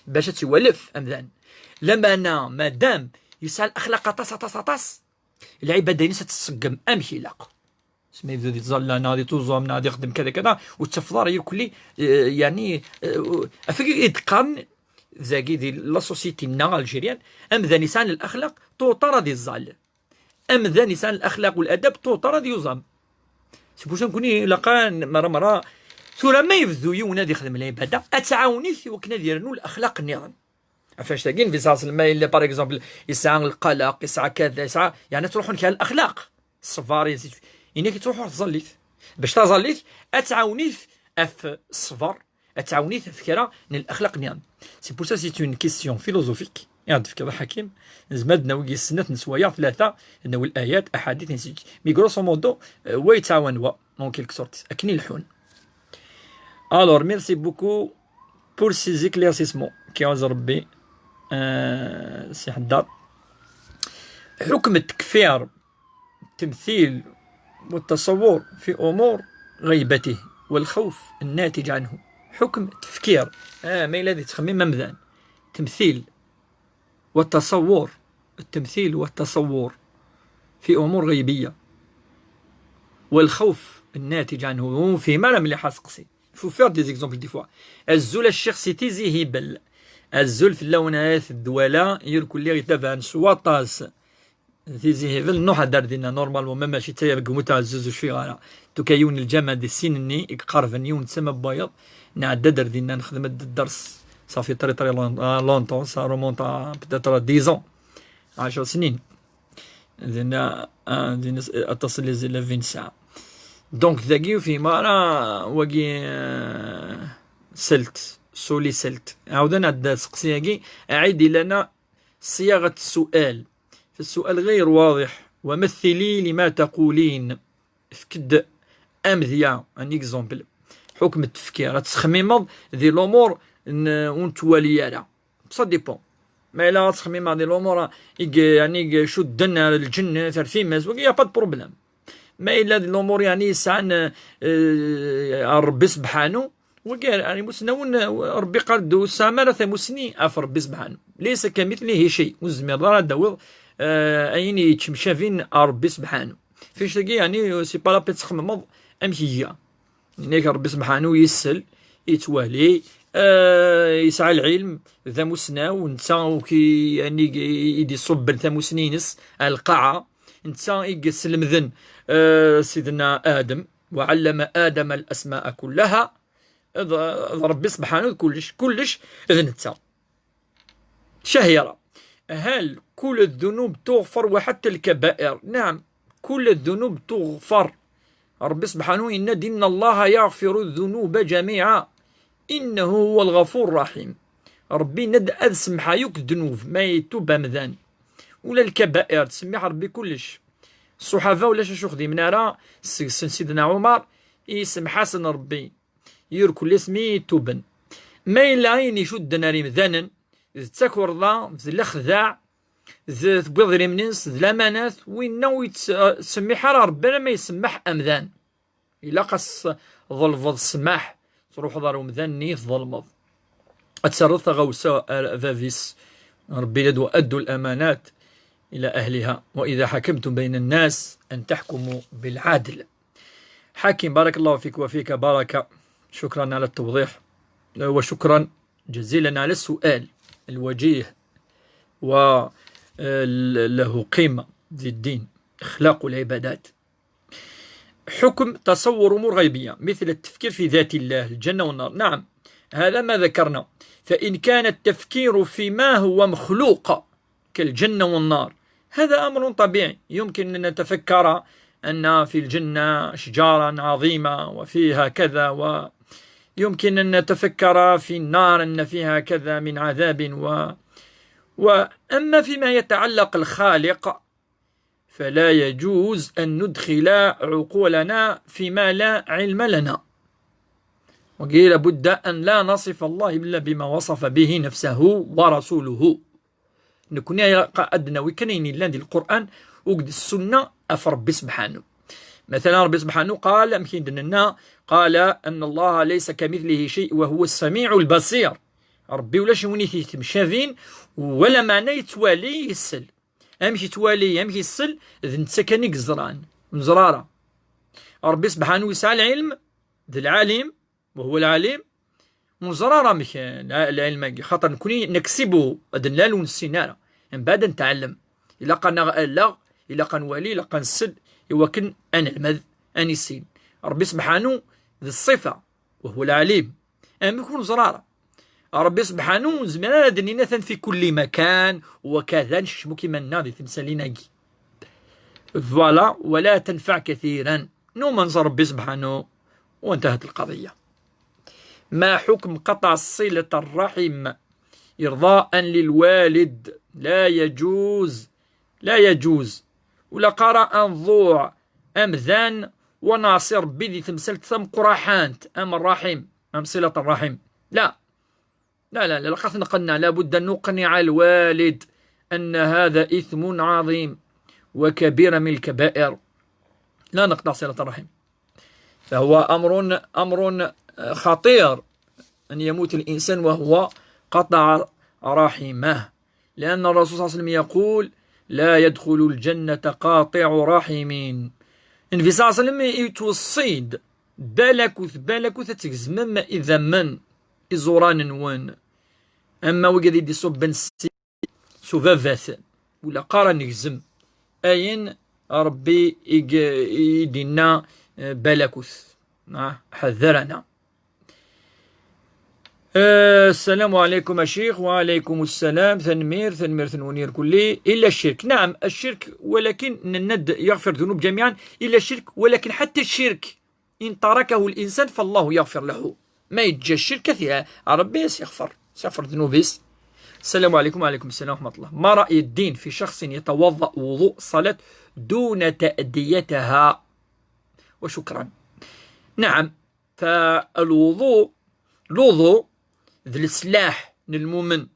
Bac ad tt-iwalef amdan. Lameɛna, madam yesɛa l'axlaq aṭas, aṭas, aṭas, lɛibada-ines ad tt-tṣeggem amek ilaq. Asmi yebda di tẓalla, neɣ di tuẓam, neɣ di xeddem kada, kada, ur tettafeḍ ara irkelli, eh, yeɛni, eh, af-, i d-qqaren dagi di la société-nneɣ algérienne, amdan yesɛan l'axlaq, tuṭar ad iẓẓal. Amdan yesɛan l'axlaq u l'adab, tuṭar ad yuẓam. C'est pour ça nekkni ilaq, mara, mara, tura ma yebdu yiwen ad ixdem lɛibada, ad tɛawen-it i wakken ad yernu l'axlaq nniḍen. Ɣef annect-agi, Nnbi صلى الله عليه وسلم, ma yella, par exemple, yesɛa lqalaq, yesɛa kada, yesɛa, yeɛni, ttruḥun kra n l'axlaq. Ṣṣber, ainsi de suite. Inek yettruḥu ɣer tẓallit. Bac taẓallit, ad tɛawen-it ɣef ṣṣber, ad tɛawen-it ɣef kra n l'axlaq nniḍen. C'est pour ça, c'est une question philosophique. I ɣ-d-tefkiḍ a Ḥakim, nezmer ad d-nawi deg-s snat n sswayeɛ, tlata, ad nawi l'ayat, aḥadit, ainsi de suite. Mais grosso modo, euh, wa yettɛawan wa, en quelque sorte, akken i leḥḥun. Alors, merci beaucoup pour ces éclaircissements. K-iɛuzz Ṛebbi, euh, Si Ḥeddar. حكم التكفير، التمثيل والتصور في أمور غيبته والخوف الناتج عنه. حكم التفكير، آه، ما إلا ذي تخميم ممذان. تمثيل والتصور، التمثيل والتصور في أمور غيبية والخوف الناتج عنه. في ما مليح سقسي. Faut faire des exemples des fois. Azul a Ccix si Tizi Hibel. Azul fell-awen a At Ddwala, irkelli itabaɛen s waṭas. Tizi Hibel, nruḥ ad ar dinna, normalement, ma mačči d taya deg umut ɛzuz ur cfiɣ ara. Tuka yiwen n lǧameɛ di sin-nni, i iqerben yiwen d tama n wayeḍ, nɛedda-d ar dinna, nexdem-d dders. Ça fait très, très long-, euh, longtemps, ça remonte à peut-être dix ans. Ɛecr snin. Dinna, ah, dinna s-, aṭas n les élèves i nesɛa. Donc, dagi ur fhimeɣ ara wagi, euh, selt, soli selt. Ɛawden ad d-seqsi-agi, أعيدي لنا صياغة السؤال، فالسؤال غير واضح، ومثلي لما تقولين. Efk-d amedya, un exemple. Ḥukm n tefkir, ad tettxemmimeḍ di lumuṛ n, ur nettwali ara. Ça dépend. Ma yella ad ttxemmimeɣ di lumuṛ i, yeɛni, icudden ar lǧennet, ar times, wagi, y a pas de problème. Ma yella di lumuṛ, yeɛni, yesɛan, eh, ar Ṛebbi sebḥanu, wagi, ar, ar imusnawen, eh, Ṛebbi qal-d ur tesɛam ara tamusni ɣef Ṛebbi sebḥanu. ليس كمثله شيء. Ur tezmireḍ ara ad d-tawiḍ, eh, ayen yettemcabin ar Ṛebbi sebḥanu. Fi ccagi, yeɛni, c'est pas la peine ad txemmemeḍ amek iga. Yenna-k Ṛebbi sebḥanu yessel, yettwali, eh, yesɛa lɛilm, d amusnaw, netta uki-, yani, i d-iṣubben tamusni-ines ar lqaɛa, Netta i yeslemden, eh, Sidna Adem, وعلم آدم الأسماء كلها. D, d Ṛebbi subḥanahu d kullec, kullec d netta. شهيرة. هل كل الذنوب تغفر وحتى الكبائر؟ نعم، كل الذنوب تغفر. Ṛebbi subḥanahu yenna-d: إن الله يغفر الذنوب جميعا إنه هو الغفور الرحيم. Ṛebbi yenna-d ad semmḥeɣ yakk ddnub ma itub amdan. Ula lkabair, tsemmiḥ Ṛebbi kullec. Ṣṣuḥaba ulac acu xdimen ara, seg-sen Sidna Ɛumar, isemḥ-asen Ṛebbi. Yir kulli asmi i tuben. Ma yella ayen icudden ar imdanen, d takerḍa, d lexdeɛ, d tewwiḍ idrimen-ines, d lamanat, winna ur yettsemmiḥ ara Ṛebbi alamma isemmeḥ amdan. Ilaq ad s-tḍelbeḍ ssmaḥ, truḥeḍ ar umdan-nni i tḍelmeḍ. Ad terreḍ taɣawsa ar bab-is. Ṛebbi yenna-d: وأدوا الأمانات إلى أهلها وإذا حكمتم بين الناس أن تحكموا بالعدل. حكيم، بارك الله فيك وفيك بركة. شكرا على التوضيح، وشكرا جزيلا على السؤال الوجيه، وله قيمة في الدين، أخلاق العبادات. حكم تصور أمور غيبية مثل التفكير في ذات الله، الجنة والنار. نعم، هذا ما ذكرنا. فإن كان التفكير فيما هو مخلوق كالجنة والنار، هذا أمر طبيعي. يمكن أن نتفكر أن في الجنة أشجارا عظيمة وفيها كذا، ويمكن أن نتفكر في النار أن فيها كذا من عذاب و... وأما فيما يتعلق الخالق، فلا يجوز أن ندخل عقولنا فيما لا علم لنا. وقيل: لابد أن لا نصف الله إلا بما وصف به نفسه ورسوله. Nekni ilaq ad d-nawi kan ayen yellan di Lqur'an akked Ssunna ɣef Ṛebbi subḥanahu. Matala, Ṛebbi subḥanahu qal, amek i d-nenna, قال: إن الله ليس كمثله شيء وهو السميع البصير. Ṛebbi ulac win i t-yettemcabin, wala meɛna yettwali, yessel. Amek yettwali, amek yessel, d netta kan i yeẓran. Ur neẓra ara. Ṛebbi subḥanahu yesɛa lɛilm, d lɛalim, وهو العليم. Ur neẓra ara amek, eh, lɛilm-agi, xaṭer nekni نكسبه, ad nlal ur nessin ara. Mbeɛd ad netɛellem. Ilaq ad naɣ-, alleɣ, ilaq ad nwali, ilaq ad nsel, iwakken ad nelmed, ad nissin. Ṛebbi subḥanahu d ṣṣifa, وهو العليم. Amek ur neẓra ara? Ṛebbi subḥanahu ur nezmir ara ad d-nini atan في كل مكان وكذا, nekcem akk iman-nneɣ di temsalin-agi. Voilà, ولا تنفع كثيرا. Numen s Ṛebbi subḥanahu, وانتهت القضية. ما حكم قطع صلة الرحم إرضاء للوالد؟ لا يجوز، لا يجوز. Ur ilaq ara ad nḍuɛ amdan ur neɛṣi Ṛebbi di temsalt tameqqrant am الرحم, am صلة الرحم. لا. لا، لا، لا، ilaq ad t-nqenneɛ، لابد أن نقنع الوالد أن هذا إثم عظيم وكبيرة من الكبائر. لا نقطع صلة الرحم. فهو أمر، أمر خطير أن يموت الإنسان وهو قطع رحمه، لأن الرسول صلى الله عليه وسلم يقول: لا يدخل الجنة قاطع رحم. Nnbi صلى الله عليه وسلم yettweṣṣi-d: balakut, balakut ad tgezmem idammen, iẓuran-nwen. Ama wigad i d-iṣubben s, s ubabat, ur ilaq ara negzem ayen Ṛebbi i g-, i d-inna, eh, balakut. Ah, حذرنا. Eh, السلام عليكم a ccix. وعليكم السلام. Tanemmirt, tanemmirt-nwen irkelli. إلا الشرك. نعم، الشرك, ولكن nenna-d يغفر الذنوب جميعا. إلا الشرك, ولكن حتى الشرك إن تركه الإنسان فالله يغفر له. Ma yeǧǧa ccirk, ad t-, Ṛebbi ad s-yexfer, ad s-yexfer ddnub-is. السلام عليكم. وعليكم السلام ورحمة الله. ما رأي الدين في شخص يتوضأ وضوء الصلاة دون تأديتها؟ وشكرا. نعم، فالوضوء, الوضوء d leslaḥ n lmumen.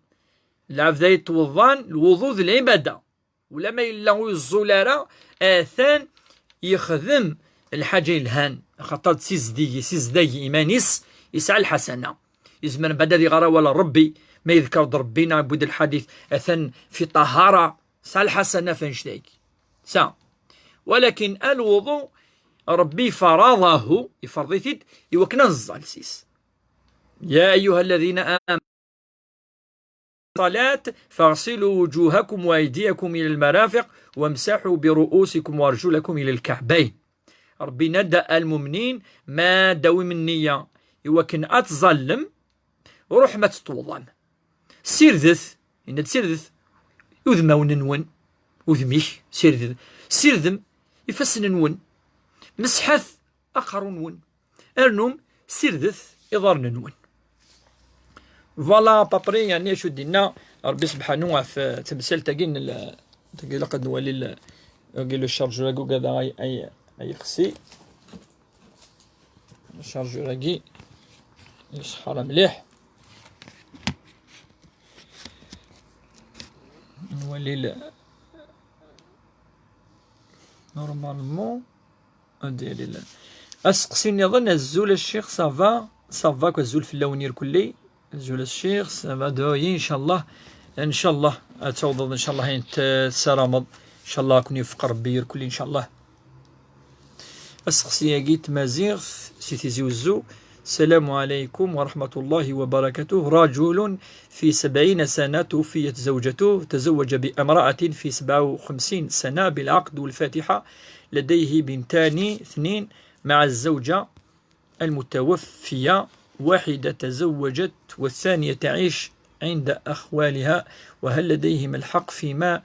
Lɛebd ay yettweḍḍan, lwuḍu d lɛibada. Ula ma yella ur yeẓẓul ara, atan yexdem lḥaǧa yelhan, axaṭer d tizdigi, sizdag iman-is, yesɛa lḥasana. Yezmer mbeɛd ad iɣer awal n Ṛebbi, ma yedker-d Ṛebbi neɣ yewwi-d lḥadit, atan fi ṭahara, yesɛa lḥasana f annect-agi. Sa. Walakin alwuḍu, Ṛebbi faraḍahu, iferḍ-it-id, iwakken ad neẓẓal s-is. يا أيها الذين آمنوا الصلاة فاغسلوا وجوهكم وأيديكم إلى المرافق وامسحوا برؤوسكم وأرجلكم إلى الكعبين. Ṛebbi yenna-d a lmumnin, ma d-tawim nniya i wakken ad tẓallem, ruḥem ad teṭṭuḍam. Sirdet, yenna-d sirdet udmawen-nwen, udem-ik, sirdet, sirdem ifassen-nwen, mesḥet aqerru-nwen, rnum sirdet iḍarren-nwen. Voilà, à peu près, yeɛni acu d-yenna Ṛebbi sebḥanu ɣef, eh, temsalt-agi n l-, tagi ilaq ad nwali l-, agi le chargeur-agi ugad ay, ay, ay yexsi. Le chargeur-agi yesḥara mliḥ. Nwali l-, normalement. Ad yali la-, aseqsi nniḍen, azul a ccix, ça va? Ça va, azul fell-awen irkelli. Azul a ccix, ça va, duɛu-yi, ncallah. Ncallah ad tawḍeḍ, ncallah, ayen t-, tessarameḍ. Ncallah ad ken-iwefeq Ṛebbi irkelli, ncallah. Aseqsi-agi n tmaziɣt, si Tizi Wezzu. السلام عليكم ورحمة الله وبركاته. رجل في سبعين سنة توفيت زوجته، تزوج بامرأة في سبعة وخمسين سنة بالعقد والفاتحة، لديه بنتان اثنين مع الزوجة المتوفية، واحدة تزوجت والثانية تعيش عند أخوالها، وهل لديهم الحق فيما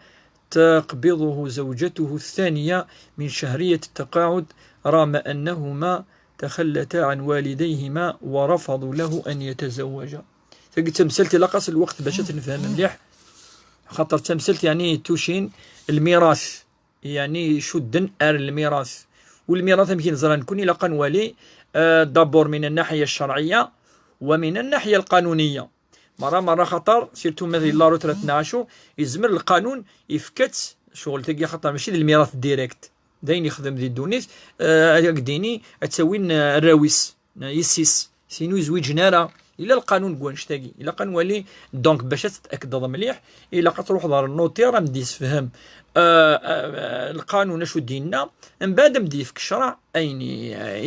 تقبضه زوجته الثانية من شهرية التقاعد، رغم أنهما تخلتا عن والديهما ورفضوا له أن يتزوجا؟ Tagi d tamsalt ilaq-as lweqt bac ad t-nefhem mliḥ, xaṭer d tamsalt, yeɛni, tucin lmirat, yeɛni, icudden ar lmirat. Walmirat, amek i neẓra nekkni, ilaq ad nwali, euh, d'abord من الناحية الشرعية ومن الناحية القانونية. Merra, merra, xaṭer, surtout ma di la retraite neɣ acu, yezmer lqanun yefka-tt ccɣel-tagi, xaṭer mačči d lmirat direct. D ayen yexdem di ddunit, eh, ad ak-d-ini, ad tawin, eh, arraw-is, eh, yessi-s, sin ur zwiǧen ara. Yella lqanun deg wannect-agi. Ilaq ad nwali, donc, bac ad tettakdeḍ mliḥ, ilaq ad truḥeḍ ɣer notaire, ad m-d-yessefhem, eh, eh, lqanun acu d-yenna, mbeɛd ad m-d-yefk ccṛeɛ ayen i,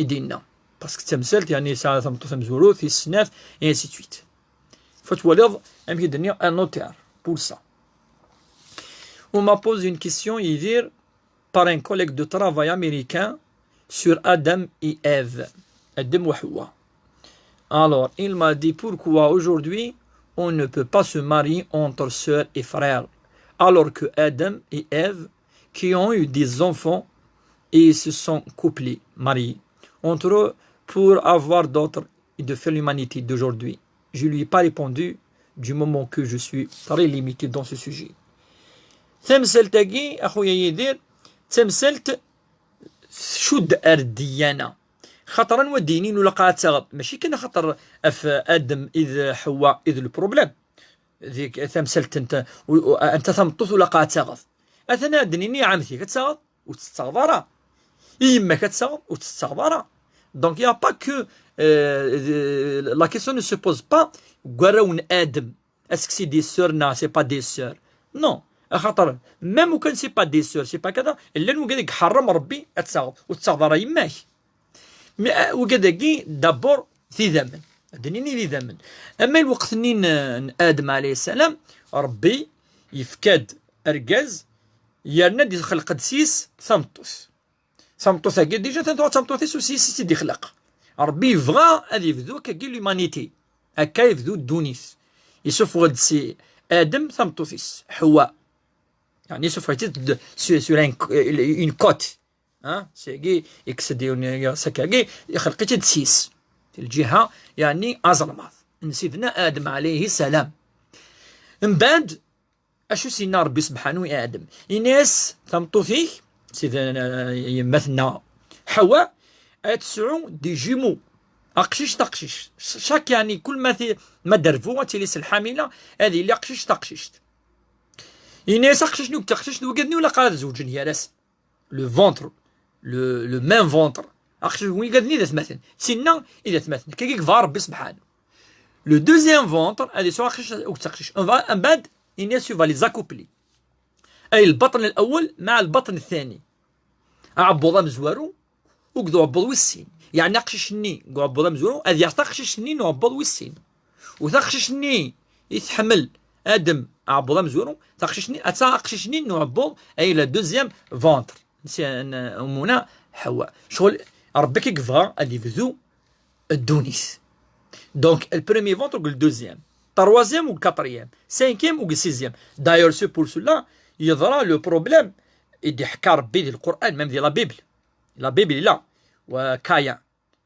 i d-yenna. Parce que d tamsalt, yeɛni, yesɛa tameṭṭut tamezwarut, tis snat, et ainsi de suite. Fa twaliḍ amek i d-nniɣ, un notaire, pour ça. On m'a posé une question, Yidir, par un collègue de travail américain sur Adam et Ève. Adam wa Hawa. Alors, il m'a dit, pourquoi aujourd'hui on ne peut pas se marier entre sœurs et frères, alors que Adam et Ève, qui ont eu des enfants et se sont couplés, mariés entre eux, pour avoir d'autres et de faire l'humanité d'aujourd'hui. Je lui ai pas répondu du moment que je suis très limité dans ce sujet. Tamsalt-agi, a xuya Yidir, d tamsalt tcudd ar ddiyana. Xaṭer anwa d-yinin ulaq ad taɣeḍ, mačči kan xaṭer ɣef Adam i d Ḥewwa i d le problème. Di tamsalt n ta-, u-, u-, anta tameṭṭut ulaq ad taɣeḍ. Atan ad d-nini ɛemti-k ad taɣeḍ, ur tettaɣeḍ ara. I yemma-k ad taɣeḍ, ur tettaɣeḍ ara. Donc, il y a pas que, euh, la question ne se pose pas deg warraw n Adam. Est-ce que c'est des sœurs neɣ c'est pas des sœurs? Non. Axaṭer, même ukan c'est pas des sœurs, c'est pas kada, llan wigad i iḥeṛṛem Ṛebbi ad taɣeḍ, ur tettaɣeḍ ara yemma-k. Mais, euh, wigad-agi, d'abord, d idammen. Ad d-nini d idammen. Ama lweqt-nni n, n Adam alayhi ssalam, Ṛebbi yefka-d argaz, yerna-d ixleq-d s-yes tameṭṭut. Tameṭṭut-agi, déjà, atan tuɣal d tameṭṭut-is, u s-yes i tt-id-ixleq. Ṛebbi yebɣa ad yebdu akkagi l'humanité. Akka yebdu ddunit. Yessufeɣ-d si Adam tameṭṭut-is, Ḥewwa. Yeɛni, yessufeɣ-itt-id sur, sur un, une côte. Hein? Sagi, yekkes-d yiwen, s akkagi, ixleq-itt-id s-yes. Di lǧiha, yeɛni, azelmaḍ. N Sidna Adam, alayhi ssalam. Mbeɛd, acu s-yenna Ṛebbi sebḥanu i Adam? Yenna-yas, tameṭṭut-ik, Sidna, yemma-tneɣ Ḥewwa, ad tesɛu des jumeaux. Aqcic, taqcict. Chaque, yeɛni, kul ma ti-, ma d-terbu, ad tili s lḥamila, ad yili aqcic, taqcict. Yenna-yas, aqcic-nni d taqcict, wigad-nni ur ilaq ara ad zewǧen gar-asen. Le ventre, le, le même ventre. Aqcic, wigad-nni d atmaten. Tinna i d atmaten. Akkagi yebɣa Ṛebbi sebḥanu. Le deuxième ventre, ad yesɛu aqcic akked taqcict. Mbeɛd, yenna-yas, va les accoupler. Ay lbaṭn الأول مع البطن الثاني. Aɛebbuḍ amezwaru akked uɛebbuḍ wis sin. Yeɛni aqcic-nni deg uɛebbuḍ amezwaru ad yaɣ taqcict-nni n uɛebbuḍ wis sin. U taqcict-nni i tḥemmel Adem, aɛebbuḍ amezwaru, taqcict-nni, atta aqcict-nni n uɛebbuḍ, ay la deuxième ventre. N si-, n Umuna Ḥawa. Ccɣel, Ṛebbi i yebɣa ad yebdu ddunit. Donc, le premier ventre ou le deuxième, troisième ou quatrième, cinquième ou sixième. D'ailleurs, c'est pour cela, yeḍra le problème, i d-iḥka Ṛebbi di Lqur'an, même di la Bible. La Bible, il a, wa Caïn,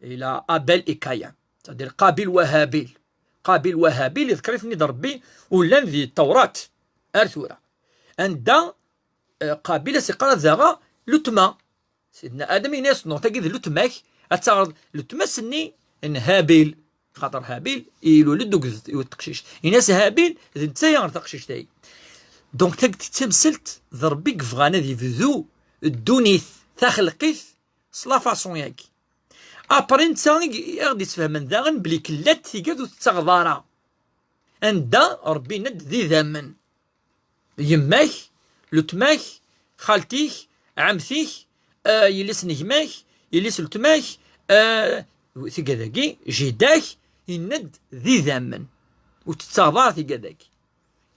il a Abel et Caïn. C'est-à-dire, Qabil wa Habil. Qabil wa Habil, iḍker-iten-id Ṛebbi, ur llan di Tawrat, ar tura. Anda, eh, Qabil as-iqqar ad aɣeɣ lutma. Sidna Adam yenna-yas, non, tagi d lutma-k, ad taɣeḍ lutma-s-nni n Habil. Xaṭer Habil, ilul-d uged i teqcict. Yenna-yas Habil, d netta ay ɣer taqcict-ayi. Donc, tagi d tamsalt d Ṛebbi i yebɣan ad yebdu ddunit, taxelqit, s la façon-yagi. Après, netta i, i ɣ-d-isfehmen daɣen belli kellat tigad ur tettaɣeḍ ara. Anda Ṛebbi yenna-d d idammen. Yemma-k, lutma-k, xalti-k, ɛemti-k, eh, yelli-s n gma-k, yelli-s n lutma-k, eh, tigad-agi, jida-k, yenna-d d idammen. Ur tettaɣeḍ ara tigad-agi.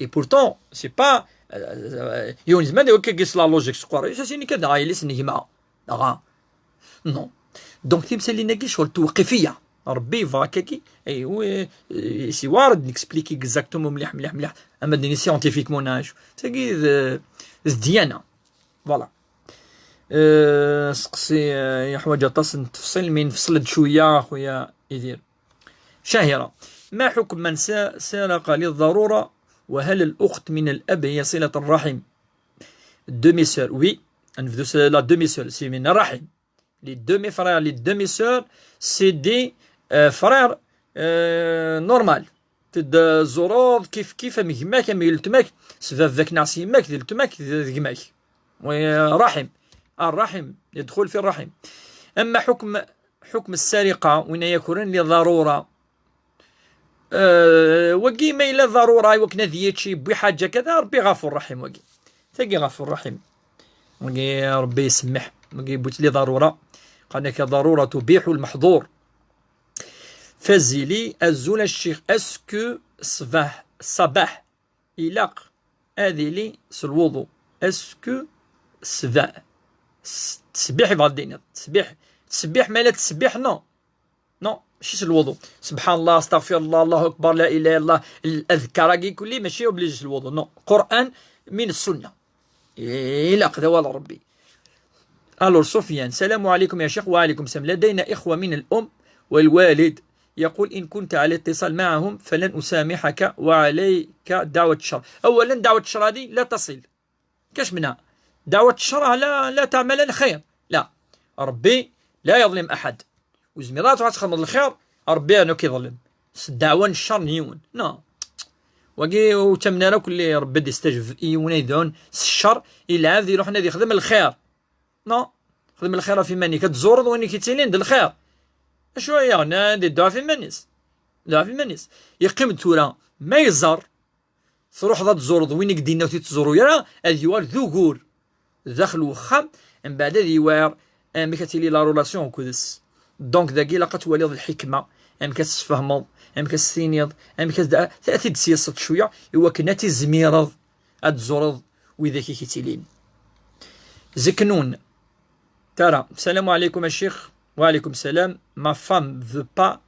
Et pourtant, c'est pas, euh, yiwen zman d wakka gis la logique square. Ça, c'est une cadre, il est cinéma. Non. Donc, timsalin-agi, ccɣel tewqifiya. Ṛebbi yebɣa akkagi, ay, wi, eh, si war ad nexpliki exactement mliḥ, mliḥ, mliḥ. Ama d-nini scientifiquement, nage. Tagi d, d diyana. Voilà. Euh, seqsi, euh, yeḥwaǧ aṭas n tefṣil, mi nefṣel-d cwiya, axuya Idir. شهيرة. ما حكم من سا-، سرق للضرورة؟ وهل الأخت من الأب هي صلة الرحم؟ Demi-sœur, oui. نبدو س-، la demi-sœur, c'est من الرحم. Les demi-frères, les demi-sœurs, c'est des, euh, frères, euh, normal. Tedzureḍ kif kif am gma-k, am yeltma-k, s baba-k neɣ s yemma-k, d yeltma-k, d, d gma-k. Oui, رحم. الرحم يدخل في الرحم. أما حكم حكم السرقة, win ay akren للضرورة. Euh, wagi ma yella ضرورة, i wakken ad yečč, yewwi حاجة كذا, Ṛebbi غفور رحيم wagi. Tagi غفور رحيم. Wagi Ṛebbi isemmeḥ. Wagi yewwi-tt لضرورة. Qal-ak ضرورة تبيح المحظور. Fazili, azul a ccix, est-ce que ṣṣbeḥ, ṣṣbeḥ, ilaq ad yili s lwuḍu? Est-ce que ṣṣbeḥ, s-, ttesbiḥ yebɣa ad d-iniḍ, ttesbiḥ, ttesbiḥ, ma la ttesbiḥ, non. Non, mačči s lwuḍu. سبحان الله, أستغفر الله, الله أكبر, لا إله إلا الله, الأذكار-agi kulli mačči obligé s lwuḍu. Non, Qur'an min sunna. Ilaq d awal n Ṛebbi. Alors, Sofiane, السلام عليكم يا شيخ. وعليكم السلام. لدينا إخوة من الأم والوالد يقول: إن كنت على اتصال معهم فلن أسامحك وعليك دعوة الشر. أولا، دعوة الشر هذه لا تصل. كاش منها؟ دعوة الشر لا، لا تعمل الخير. لا. ربي لا يظلم أحد. Ur zmireɣ ad txedmeḍ lxir, Ṛebbi yernu k-iḍlem s ddeɛwa n ccer n yiwen. Non. Wagi ur ttamen ara akk belli Ṛebbi ad d-istajeb i yiwen ay yedɛun s ccer i lɛebd iruḥen ad yexdem lxir. Non. Xdem lxir ɣef iman-ik, ad tẓureḍ win i k-ittilin d lxir. Acu ay yeɣnan di ddeɛwa ɣef iman-is? Ddeɛwa ɣef iman-is. Yeqqim-d tura, ma yeẓer truḥeḍ ad tẓureḍ win i k-d-inna ur t-id-tẓuru ara, ad yuɣal d ugur daxel wexxam, mbeɛd ad iwɛer amek ad tili la relation akked-s. Donc, dagi ilaq ad twaliḍ lḥikma, amek ad s-tfehmeḍ, amek ad s-tiniḍ, amek ad s-, ad t-id-tsiyesseḍ cwiya, i wakken ad tizmireḍ ad tẓureḍ widak i k-ittilin. Zeknun. Tara. السلام عليكم يا شيخ. وعليكم السلام. Ma femme veut pas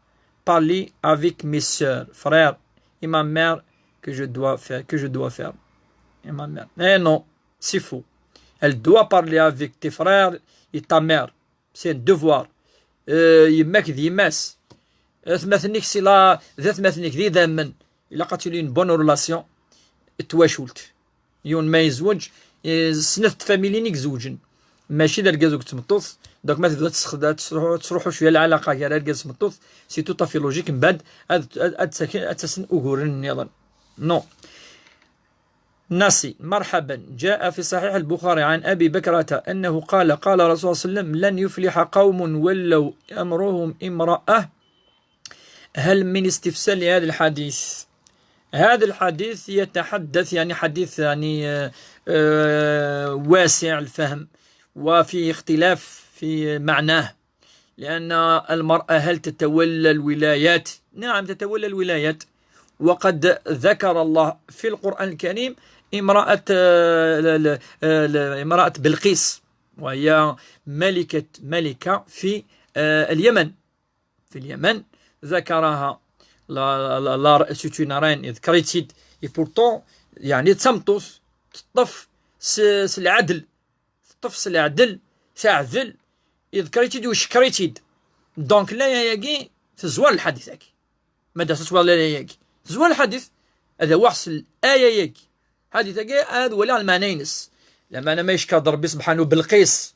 parler avec mes sœurs, frères et ma mère, que je dois faire, que je dois faire. Et ma mère. Eh non, c'est faux. Elle doit parler avec tes frères et ta mère. C'est un devoir. Euh, yemma-k d yemma-s. Atmaten-ik si la, d atmaten-ik d idammen. Ilaq ad tili une bonne relation. D twacult. Yiwen ma yezweǧ, eh, snat tfamilin i izewǧen. Mačči d argaz akked tmeṭṭut. Donc ma tebda tesxed-, ad tesruḥu, ad tesruḥu cwiya lɛalaqa gar argaz d tmeṭṭut, c'est tout à fait logique. Mbeɛd ad, ad, ad ttaken-, ad ttasen uguren nniḍen. Non. Nasi, مرحبا. جاء في صحيح البخاري عن أبي بكرة أنه قال: قال رسول الله صلى الله عليه وسلم: لن يفلح قوم ولوا أمرهم امرأة. هل من استفسار لهذا الحديث؟ هذا الحديث يتحدث، يعني، حديث، يعني، آه، آه، واسع الفهم، وفيه اختلاف في معناه، لأن المرأة هل تتولى الولايات؟ نعم، تتولى الولايات، وقد ذكر الله في القرآن الكريم امرأة، آه، ل-، ل-، آه، ل-، امرأة بلقيس، وهي ملكة، ملكة في، آه، اليمن، في اليمن ذكرها. La, la, la, c'est une reine, ذكرت، et pourtant، يعني، تمطوث، تطف س-، س العدل، تطف س العدل، تعدل، يذكريتيد وشكريتيد. Donc، لا ياكي تزوار الحديث هاكي. ما دازت ولا لا ياكي تزوار الحديث. هذا وحس الآية ياكي. حديث هاكي، هذا ولا المعنى ينس. لما أنا ما يشكر ربي سبحانه بلقيس،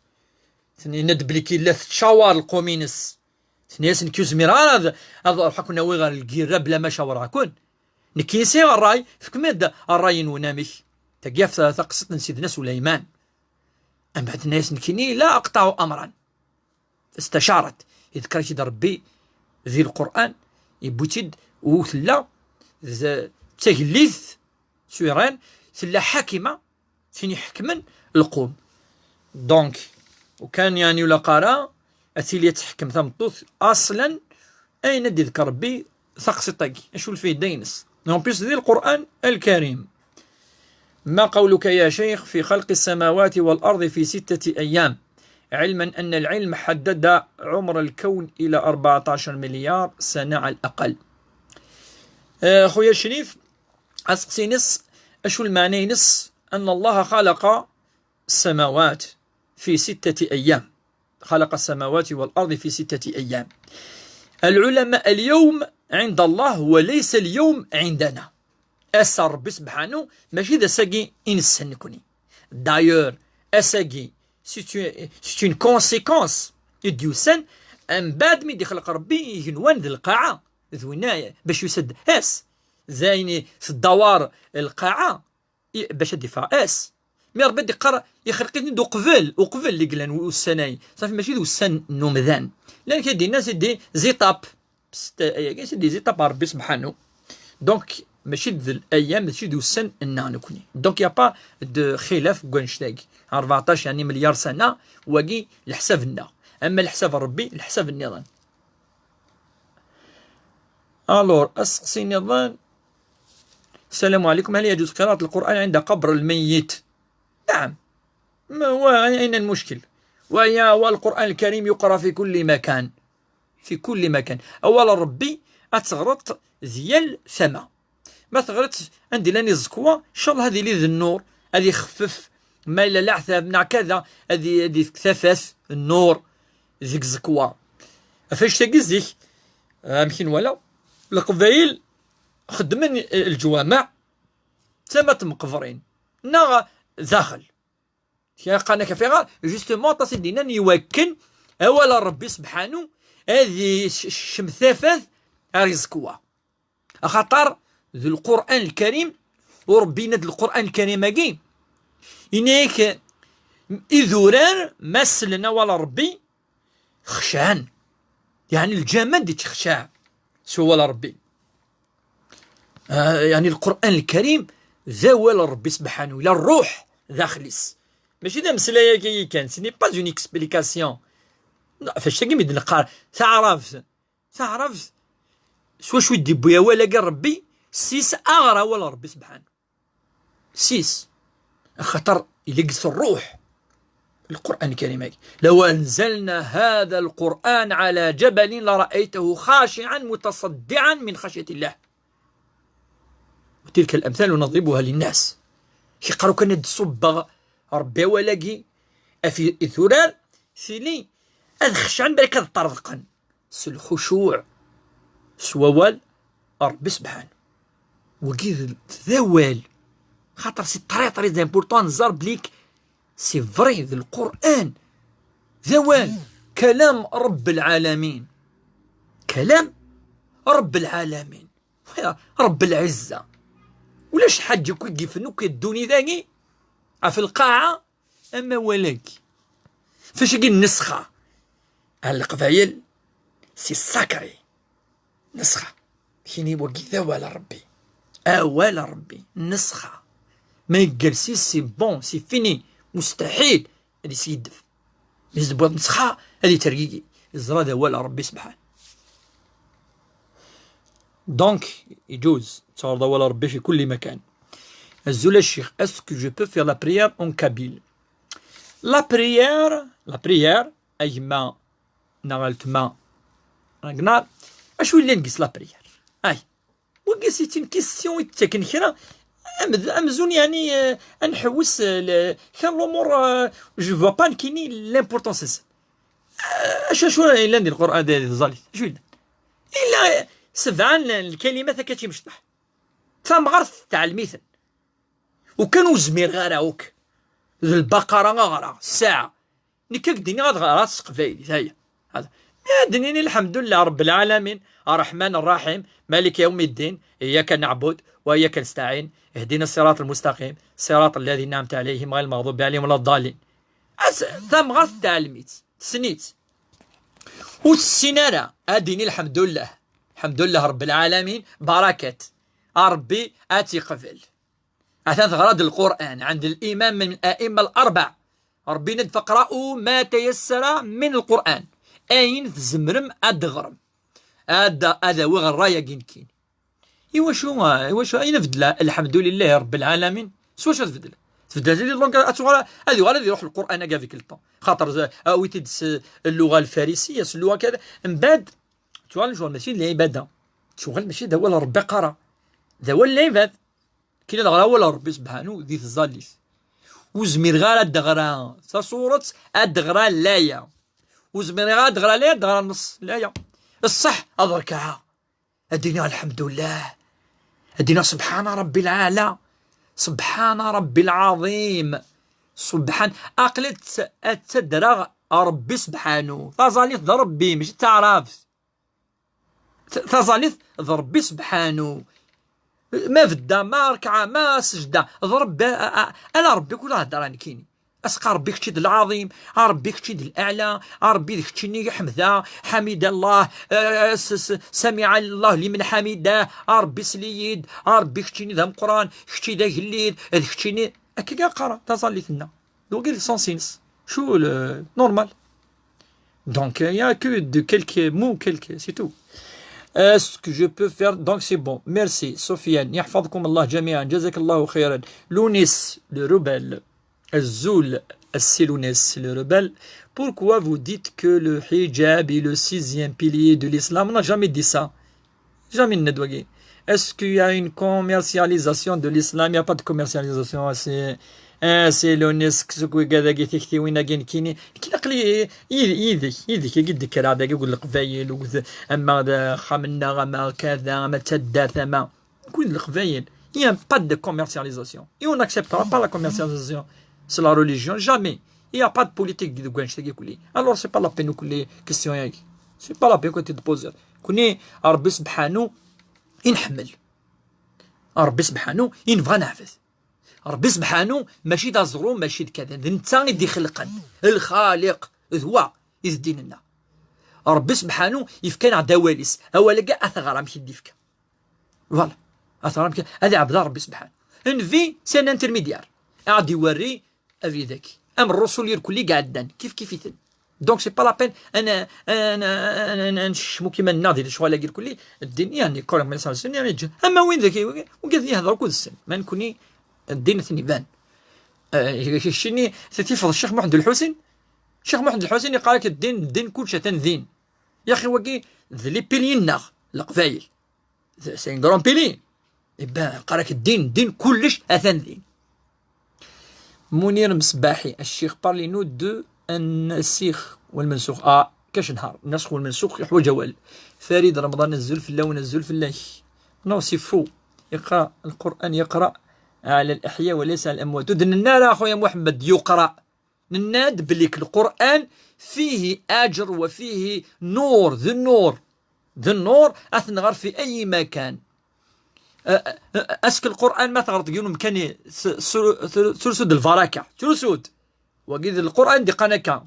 ثني ند بلي كي لا تتشاور القوم ينس. ثني ياسن كيو زمير هذا، هذا روح كنا ويغا الكيرة بلا ما شاور هاكون. نكيسي الراي، فكمد الراي ونامك. تقيف تقصد سيدنا سليمان. أم بعد الناس نكيني لا أقطع أمرا. استشارت. إذ كريتيد ربي ذي القرآن، يبوتيد وثلا ذ-، تجليث سويران، ثلا حاكمة، ثني حكمن القوم. Donc، وكان يعني ولا قارا، أثيلي تحكم ثمطوث أصلا، أين دي ذكر ربي ثقصي طاقي؟ أشو الفايدة ينس؟ En plus ذي القرآن الكريم. ما قولك يا شيخ في خلق السماوات والأرض في ستة أيام، علما أن العلم حدد عمر الكون إلى أربعتاش مليار سنة على الأقل؟ آه، خويا الشريف، أسقسينس، أشو المعنى ينس أن الله خلق السماوات في ستة أيام؟ خلق السماوات والأرض في ستة أيام. العلماء اليوم عند الله وليس اليوم عندنا. Ass n Ṛebbi سبحانه ماشي d ass-agi i nessen nekni. D'ailleurs, ass-agi, c'est une, c'est une conséquence i d-yusan mbeɛd mi d-ixleq Ṛebbi igenwan d lqaɛa, d winna bac yusa-d ass. D ayen teddawar lqaɛa, i-, bac ad d-iffeɣ ass. Mi Ṛebbi d-iqqar, ixleq-iten-id uqbel, uqbel i yellan ussan-ayi. Safi, mačči d ussan n umdan. Llan kra d-yenna c'est des étapes. Aya, c'est des étapes n Ṛebbi سبحانه. Donc, mačči d l'ayyam, mačči d ussan-nneɣ nekni. Donc, y a pas de xilaf deg wannect-agi. Rbeɛṭac, yeɛni, milyar sana, wagi leḥsab-nneɣ. Ama leḥsab n Ṛebbi, leḥsab nniḍen. Alors, asteqsi nniḍen. السلام عليكم، هل يجوز قراءة القرآن عند قبر الميت؟ نعم. ما هو، أين المشكل؟ وهي، والقرآن الكريم يقرأ في كل مكان. في كل مكان. أولا ربي أتغرط ذيال ثما. ما تغرط عندي لاني زكوا، إن شاء الله هذه لي ذي النور، هذه يخفف، ما إلا العذاب، نع كذا، هذه، هذه اكتفت النور، ذيك زكوا. فاش تقزيك، آه، مكين ولا؟ القبايل خدمن الجوامع، ثما مقبرين. نغ داخل. كي قالنا كفيغا، justement، تصدينا يوكن أولا ربي سبحانه، هذه ش-، ش-، شمثافات رزقوا. أخطر ذو القرآن الكريم، وربينا ذو القرآن الكريم أجي. إنيك إذوران مثلنا ولا ربي خشعان. يعني الجمال دي تخشع سوى ولا ربي. آه، يعني القرآن الكريم ذا ولا ربي سبحانه، إلا الروح داخليس. ماشي ذا مسلايا كي كان، ce n'est pas une explication. لا، فاش تاكي ميد نقار، تعرف، تعرف، سوا شوي دي بويا ولا قال ربي، سيس أغرى ولا ربي سبحانه. سيس. خاطر يلقس الروح. القرآن الكريم هاك. لو أنزلنا هذا القرآن على جبل لرأيته خاشعا متصدعا من خشية الله. وتلك الأمثال نضربها للناس. كيقراو كان يد الصبغ ربي ولاقي أفي ثورار ثيلي أذ خشعا بالك أذ طرقا. سو الخشوع. سو وال ربي سبحانه. وكي ذ-، ذا وال. خاطر c'est très très important نزار بليك c'est vrai ذ القرآن. ذا وال. كلام رب العالمين. كلام رب العالمين. يا رب العزة. ولاش حاجة كي يفنوك الدوني ذاكي. في القاعة أما ولك. فاش يجي النسخة؟ على القبايل c'est sacré. نسخة. كيني وقي ذا ولا ربي. أولا ربي. نسخة. ما يقال c'est bon، c'est fini. مستحيل. هذه سيدف. يزبط نسخة. هذه ترقيقي. يزرى ذا ولا ربي سبحانه. Donc يجوز تعرض ولا ربي في كل مكان. Azul الشيخ, est-ce que je peux faire la prière en kabyle? La prière, la prière, a gma neɣ a weltma, acu yellan deg-s la prière? Ay, wagi c'est une question i d-ttaken kra amzun, yeɛni, ad nḥewwes kra n lumuṛ. Je vois pas nekkini l'importance-nsen. Acu, acu yellan di Lqur'an, di tẓallit? Acu yellan? Illa sebɛa n lkalimat akka d timecṭaḥ. Tamɣart tettɛellem-iten. Ukan ur zmireɣ ara akk. D Lbaqara aɣra ssaɛa. Nekk ad k-d-iniɣ ad ɣreɣ s teqbaylit, aya. Ad d-nini: الحمد لله رب العالمين، الرحمن الرحيم، مالك يوم الدين، إياك نعبد وإياك نستعين، اهدنا الصراط المستقيم، صراط الذين أنعمت عليهم غير المغضوب عليهم ولا الضالين. Tamɣart tettɛellem-itt, tessen-itt. Ur tessin ara ad d-tini: الحمد لله، الحمد لله رب العالمين، بركات، ربي ad tt-iqbel. Atan teɣra-d Lqur'an عند الإمام من الأئمة الأربع. ربي yenna-d: فاقرأوا ما تيسر من القرآن. Ayen tzemrem ad d-teɣrem. Ad, ad awiɣ ṛṛay-agi nekkini. Iwacu, iwacu ayen beddel الحمد لله رب العالمين? S wacu ad tbeddel? Tbeddel di langue, ad tuɣal, ad yuɣal ad iruḥ Lqur'an-agi avec le temps. Xaṭer, awit-id s اللغة الفارسية, s اللغة كذا. Mbeɛd tuɣal lecɣal mačči d lɛibada. Tuɣal mačči d awal Ṛebbi qqareɣ. D awal n lɛibad. Kila ad ɣreɣ awal Ṛebbi sebḥanu di tẓallit. Ur zmireɣ ara ad d-ɣreɣ tasuret, ad d-ɣreɣ laya. Ur zmireɣ ad d-ɣreɣ laya, ad d-ɣreɣ نص laya. Ṣṣeḥ ad rekɛeɣ. Ad d-iniɣ: الحمد لله. Ad d-iniɣ: سبحان ربي الأعلى، سبحان ربي العظيم، سبحان. Aql-i ad tt-, ad ttadreɣ Ṛebbi sebḥanu. Taẓallit d Ṛebbi, mačči d taɛrabt. T-, taẓallit d Ṛebbi sebḥanu. Ma bedda, ma rekɛa, ma sejda, d Ṛebbi, a, a, a, ala Ṛebbi kul heddra nekkini. As-qqar: Ṛebbi kečči d lɛaḍim, a Ṛebbi kečči d lɛla, a Ṛebbi d keččini i ḥemda, حمد الله, eh, s-, s-, سمع الله لمن حمده, a Ṛebbi sel-iyi-d, a Ṛebbi keččini d ameqqran, kečči d agellid, d keččini. Akka i qqareɣ taẓallit-nneɣ. Donc, il sens-ines. Chou le normal. Donc, il n'y a que de quelques mots, quelques, c'est tout. Euh, ce que je peux faire, donc c'est bon. Merci, Sofiane. يحفظكم الله جميعا. جزاك الله خيرا. Lounis, le rebelle. Azul, a Ssi Lounis, le rebelle. Pourquoi vous dites que le hijab est le sixième pilier de l'islam? On n'a jamais dit ça. Jamais n-, n-, wagi. Est-ce qu'il y a une commercialisation de l'islam? Il n'y a pas de commercialisation. C'est, eh, c'est l'UNESCO, seg wigad-agi, tiktiwin-agi, nekkini. Nekkini aql-i yid-, yid-k, yid-k, agi d-kkreɣ dagi, akked Leqbayel, akked ama d axxam-nneɣ, ama kada, ama d taddart, ama. Nekkini d Leqbayel. Il n'y a pas de commercialisation. Et on n'acceptera pas la commercialisation. C'est la religion. Jamais. Il n'y a pas de politique deg wannect-agi kulli. Alors, c'est pas la peine kulli question-agi. C'est pas la peine que tu te poses. Kuni, Ṛebbi sebḥanu i nḥemmel. Ṛebbi sebḥanu i nebɣa neɛbed. Ṛebbi sebḥanu mačči d aẓru, mačči d kada. D netta i d-ixelqen. Lxaliq, d wa i d ddin-nneɣ. Ṛebbi sebḥanu yefka-aneɣ-d awal-is. Awal-agi ad t-ɣer amek i d-ifka. Voilà. Ad t-ɣer amek, ad iɛbed Ṛebbi sebḥanu. Nnbi, c'est un intermédiaire. A ɣ-d-iwerri abrid-agi. Am ṛṛusul irkelli i iɛeddan, kif kif-iten. Donc, c'est pas la peine, ad n-, ad n-, ad n-, ad n-, ad nkecmu kima nnaɣ di lecɣal-agi irkelli, ddin, yani, kul ma yesɛa zzin, yani, ǧǧan. Ama win dagi, wigad yehder akked ssen. Ma nekkni, ddin ad ten-iban. Eh, keččini, tifeḍ Ccix Muḥend Lḥusin? Ccix Muḥend Lḥusin yeqqar-ak ddin, ddin, kulci atan din. Yaxi, wagi, d les piliers-nneɣ, Leqbayel. C'est un grand pilier. Eh ben, qqar-ak ddin, ddin, kullec atan din. Munir Mesbaḥi, الشيخ, parlez-nous de الناسخ والمنسوخ. Ah, كاش نهار. الناسخ والمنسوخ يحوج أول. Farid Remḍan, azul fell-awen, azul fell-ak. Non, c'est faux. يقرأ القرآن، يقرأ على الأحياء وليس على الأموات. Ur d-nenna ara, a خويا محمد, يقرأ. Nenna-d belli Lqur'an فيه أجر وفيه نور, d nnur. D nnur, ad t-nɣer في أي مكان. Est-ce que Lqur'an ma teɣreḍ deg yiwen umkan, s-, s-, s-, tettrusu-d lbaraka? Tettrusu-d. Wagi d Lqur'an d-iqqan akka.